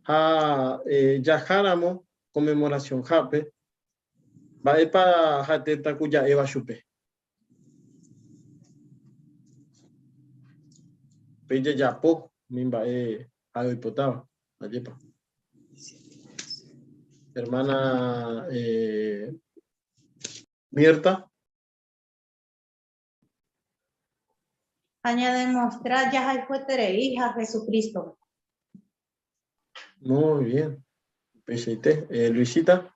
Ha eh, jaháramo conmemoración-hápe, mba'épa ha'etéta ku ja'éva chupe? Upéi jajapo umi mba'e ha'e oipotáva, ajépa. Hermana eh, Mirta. Ha ñademostra jahayhuetereiha Jesucristo-pe. Muy bien. Upeichaite. Eh, Luisita.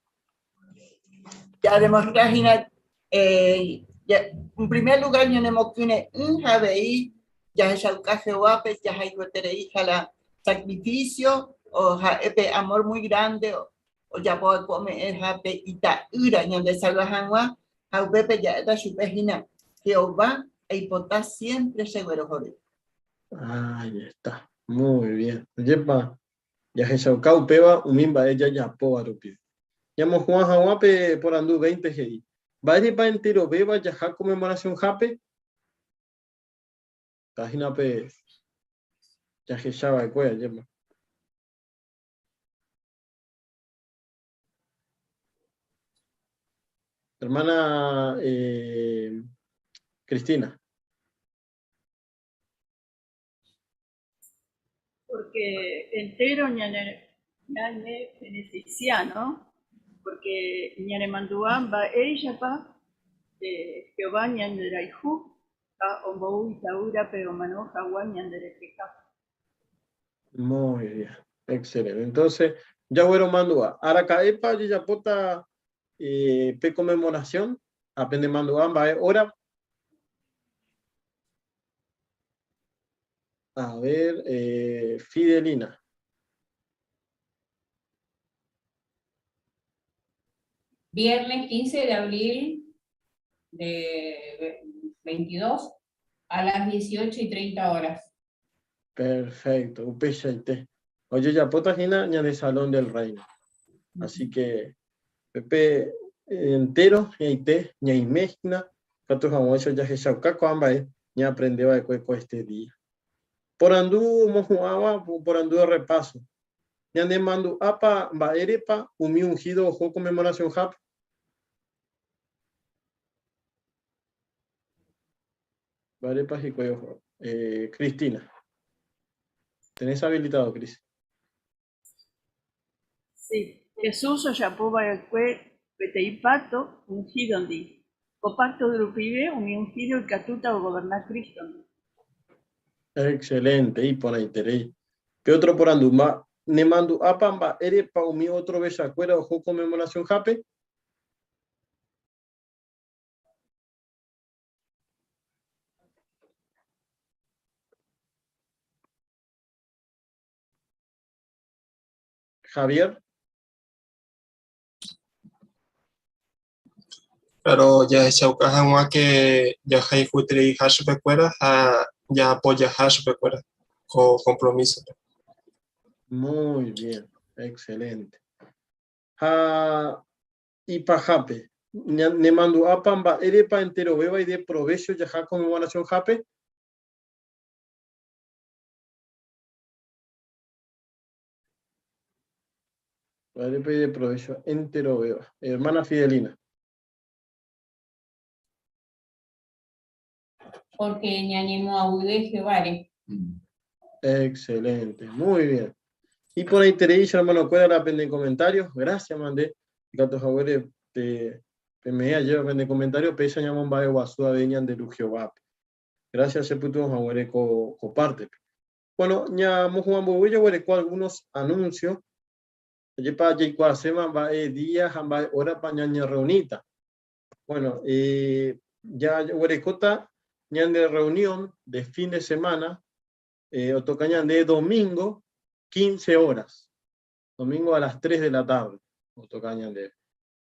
Ya demostrar hína, eh, ya, en primer lugar ñanemokyre'ỹ ha avei jahechauka Jehovápe jahayhuetereiha la sacrificio o ha'e pe amor muy grande ojapo va'ekue ome'ẽha pe ita'ýra ñandesalva hag̃ua ha upépe ja'éta chupe hína, Jehová, aipota siémpre cheguerohory. Ahí está. Muy bien. Ajépa jahechauka upéva umi mba'e jajapóva rupive. Ñamohu'ã hag̃ua pe porandu 20 he'i, Mba'érepa enterovéva jaha Conmemoracionhápe? Hína pe jahecha va'ekue, ajépa. Hermana eh, Cristina. Porque entero ñane, ñane beneficia, ¿no? Porque ñane mandu'a mba'éichapa eh, Jehová ñanderayhu ha ombou ita'ýrape omano hag̃ua ñanderehehápe. Muy bien, excelente. Entonces, ya gueromandu'a. Araka'épa ojejapóta eh, pe conmemoración? Ha pendemandu'a mba'e hora? A ver, eh, Fidelina. Viernes 15 de abril de 22 a las 18:30 horas. Perfecto, upeichaite. Ojejapóta hína ñande Salón del Reino. Así que, Pepe entero, ñaite, ñaime hína, katu hag̃uáicha jahechauka ko'ã mba'e ñaaprende va'ekue ko este día. Porandu omohu'ãva porandu de repaso. Ñanemandu'ápa mba'érepa umi ungido oho Conmemoracionhápe? Mba'érepa hikuái oho? Eh, Cristina. Tenés habilitado, Cris. Sí, Jesús ojapo va'ekue peteĩ pacto ungido-ndi. Ko pacto rupive umi ungido ikatúta ogoverna Cristo-ndi. Excelente, iporãiterei. Pe otro porandu, nemandu'ápa mba'érepa umi ótro ovechakuéra oho Conmemoracionhápe? Javier. Claro, jahechauka hag̃ua ke jahayhuetereiha chupekuéra ha jaapojaha chupekuéra ko kompromísope. Muy bien, excelente. Ha ipahápe, nemandu'ápa mba'érepa enterovéva ideprovécho jaha Conmemoración-hápe? Mba'érepa ideprovécho enterovéva? Hermana Fidelina. Porque ñañemoag̃uive Jehováre. Excelente, muy bien. Iporãiterei che hermano-kuéra la pende comentario. Gracias mande. Ikatu haguére pe peme'ẽ ajéva pende comentario péicha ñamomba'eguasu avei ñande Ru Jehovápe. Gracias che pytyvõ haguére ko ko pártepe. Bueno, ñamohu'ãmboyve jaguereko algunos anuncios. Ajépa jaikuaaséma mba'e día ha mba'e hórapa ñañerreuníta. Bueno, eh, jaguerekóta ñande reunión de fin de semana, eh, otoka ñande domingo, 15 horas. Domingo a las 3 de la tarde, otoka ñande.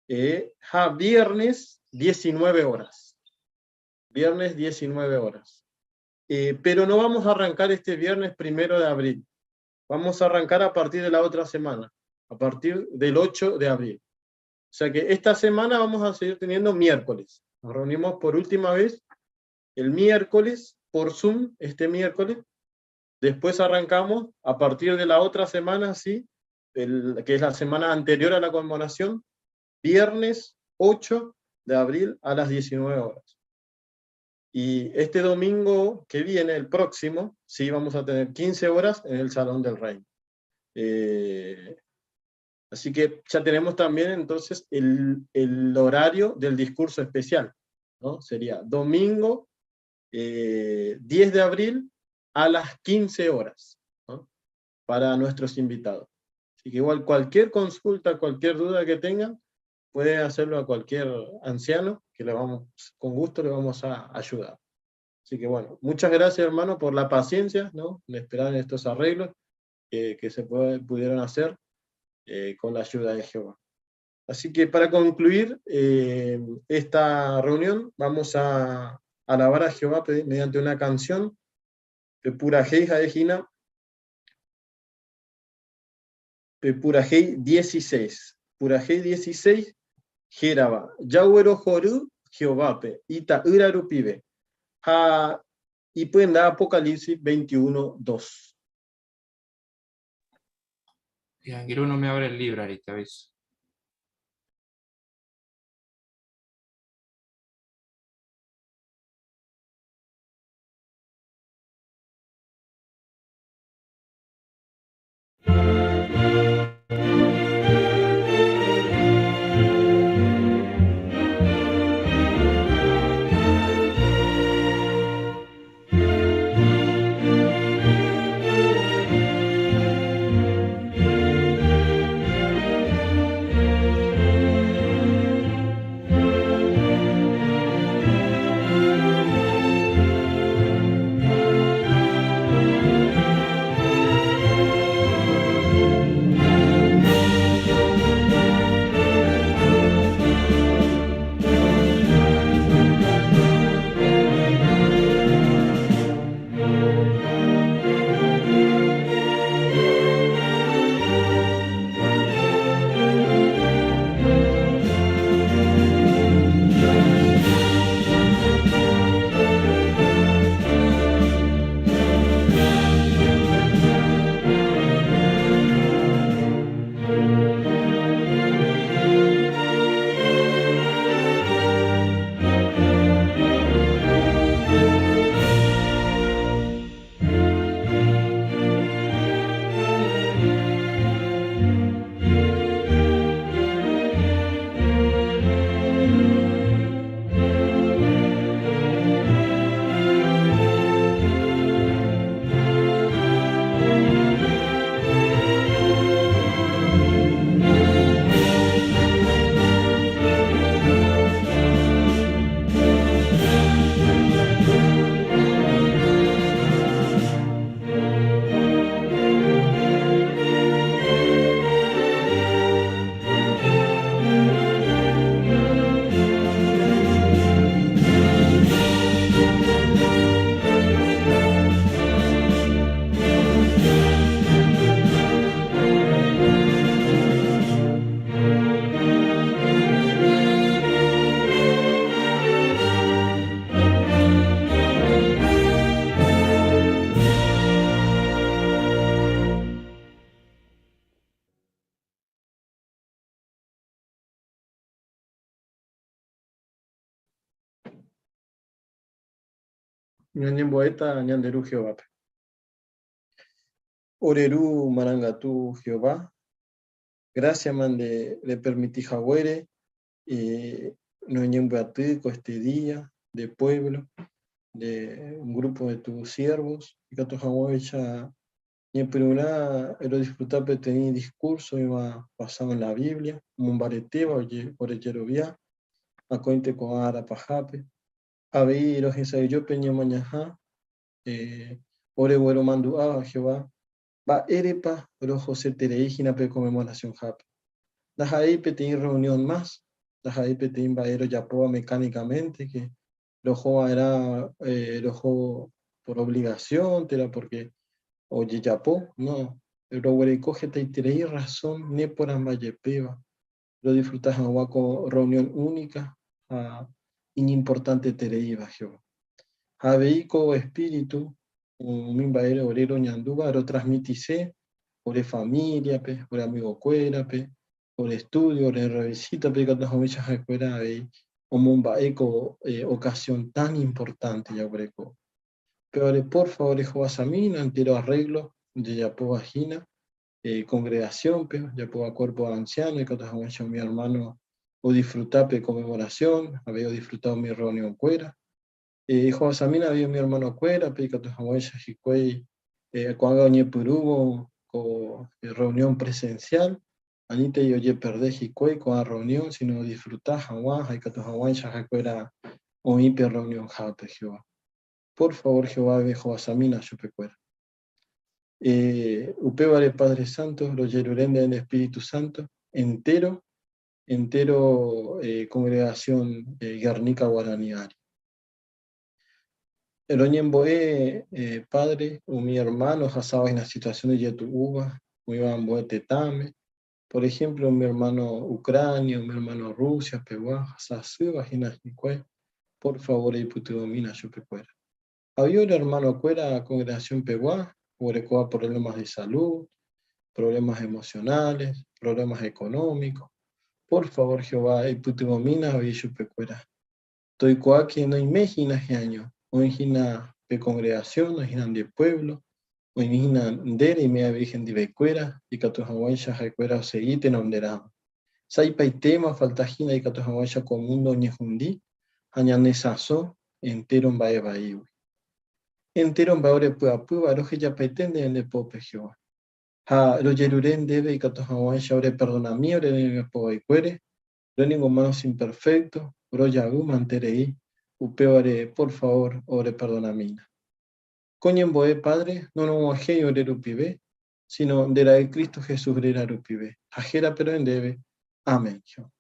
Eh, ha viernes, 19 horas. Viernes, 19 horas. Eh, pero no vamos a arrancar este viernes primero de abril. Vamos a arrancar a partir de la otra semana, a partir del 8 de abril. O sea que esta semana vamos a seguir teniendo miércoles. Nos reunimos por última vez el miércoles por Zoom, este miércoles. Después arrancamos a partir de la otra semana, sí, que es la semana anterior a la conmemoración, viernes 8 de abril a las 19 horas. Y este domingo que viene, el próximo, sí vamos a tener 15 horas en el Salón del Reino. Eh, así que ya tenemos también entonces el, el horario del discurso especial, ¿no? Sería domingo 10 eh, de abril a las 15 horas, ¿no? Para nuestros invitados. Así que igual cualquier consulta, cualquier duda que tengan, pueden hacerlo a cualquier anciano, que le vamos, con gusto le vamos a ayudar. Así que bueno, muchas gracias hermano por la paciencia, ¿no? De esperar estos arreglos que, se pudieron hacer eh, con la ayuda de Jehová. Así que para concluir eh, esta reunión, vamos a alabar a Jehová mediante una canción de Purajei Jaejina, Purajei 16. Purajei 16, hérava, Jaguerohory Jehovápe, ita'ýra rupive, ha ipyenda Apocalipsis 21, 2. Angirũ no me abre el libro ahorita, aviso. Ñañembo'éta ñande Ru Jehovápe. Ore Ru marangatu Jehová, grásiama nde repermiti haguére roñembyaty ko este día de pueblo, de un grupo de tus siervos, ikatu hag̃uáicha Ñepyrũrã rodisfruta peteĩ discurso oĩva basado en la Biblia, omombaretéva orejerovia akóinte ko'ã ára pahápe. Avei rohesa'ỹijo pe ñemañaha oregueromandu'áva Jehová mba'érepa rohoseterei hína pe Conmemoracionhápe. Ndaha'éi peteĩ reunión más, ndaha'éi peteĩ mba'e rojapóva mecánicamente que roho va'erã roho. por obligación térã porque ojejapo, no, roguereko hetaiterei razón neporãmbajepéva rodisfruta hag̃ua ko reunión única ha iñimportantetereíva, Jehová. Ha avei ko espíritu, umi mba'ére ore roñandúva rotransmitise ore familia-pe, ore amigokuérape, ore estudio, ore revisita-pe ikatu hag̃uáicha ha'ekuéra avei omomba'e ko ocasión tan importante jaguereko. Upévare, por favor ehovasamína entero arreglo ojejapóva hína congregación-pe, ojapóva cuerpo de anciano ikatu hag̃uáicha umi hermano odisfruta pe conmemoración, avei odisfruta umi reunión-kuéra. Ehovasamína avei umi hermano-kuérape ikatu hag̃uáicha hikuái ko'ág̃a oñepyrũvo ko reunión presencial, anítei ojeperde hikuái ko'ã reunión, sino odisfruta hag̃ua ha ikatu hag̃uáicha ha'ekuéra oĩ pe reunionhápe, Jehová. Por favor, Jehová, ehovasamína chupekuéra. Upévare, Padre Santo, rojerure nde nde Espíritu Santo, entero, entero congregación Guernica Guarani ári. Roñembo'e, Padre, umi hermano ohasáva hína situación ijetu'úva, oĩva ambue tetãme, por ejemplo, umi hermano Ucrania, umi hermano Rusia pegua, ohasa asýva hína hikuái, por favor eipytyvõmína chupekuéra. Avei ore hermano-kuéra congregación pegua, oguerekóva problemas de salud, problemas emocionales, problemas económicos, por favor Jehová eipytyvõmína avei chupekuéra. Toikuaáke noime hína hi'año, oĩ hína pe congregación, oĩ hína nde pueblo, oĩ hína nde reime avei hendivekuéra, ikatu hag̃uáicha ha'ekuéra osegi tenonderãme. Sa'ipaitéma falta hína ikatu hag̃uáicha ko mundo oñehundi ha ñanesãso entéro mba'e vaígui. Entéro mba'e orepy'apýva rohejapaite ndéve nde pópe, Jehová. Ha rojerure ndéve ikatu hag̃uáicha oreperdonami ore rembiapo vaikuére, ore ningo manos imperfecto, rojavy manterei, upévare por favor oreperdonamína. Ko ñembo'e, Padre, norog̃uahẽi ore rupive, sino nde Ra'y Cristo Jesús réra rupive, ha hérape ro'e ndéve. Amén. Jehová.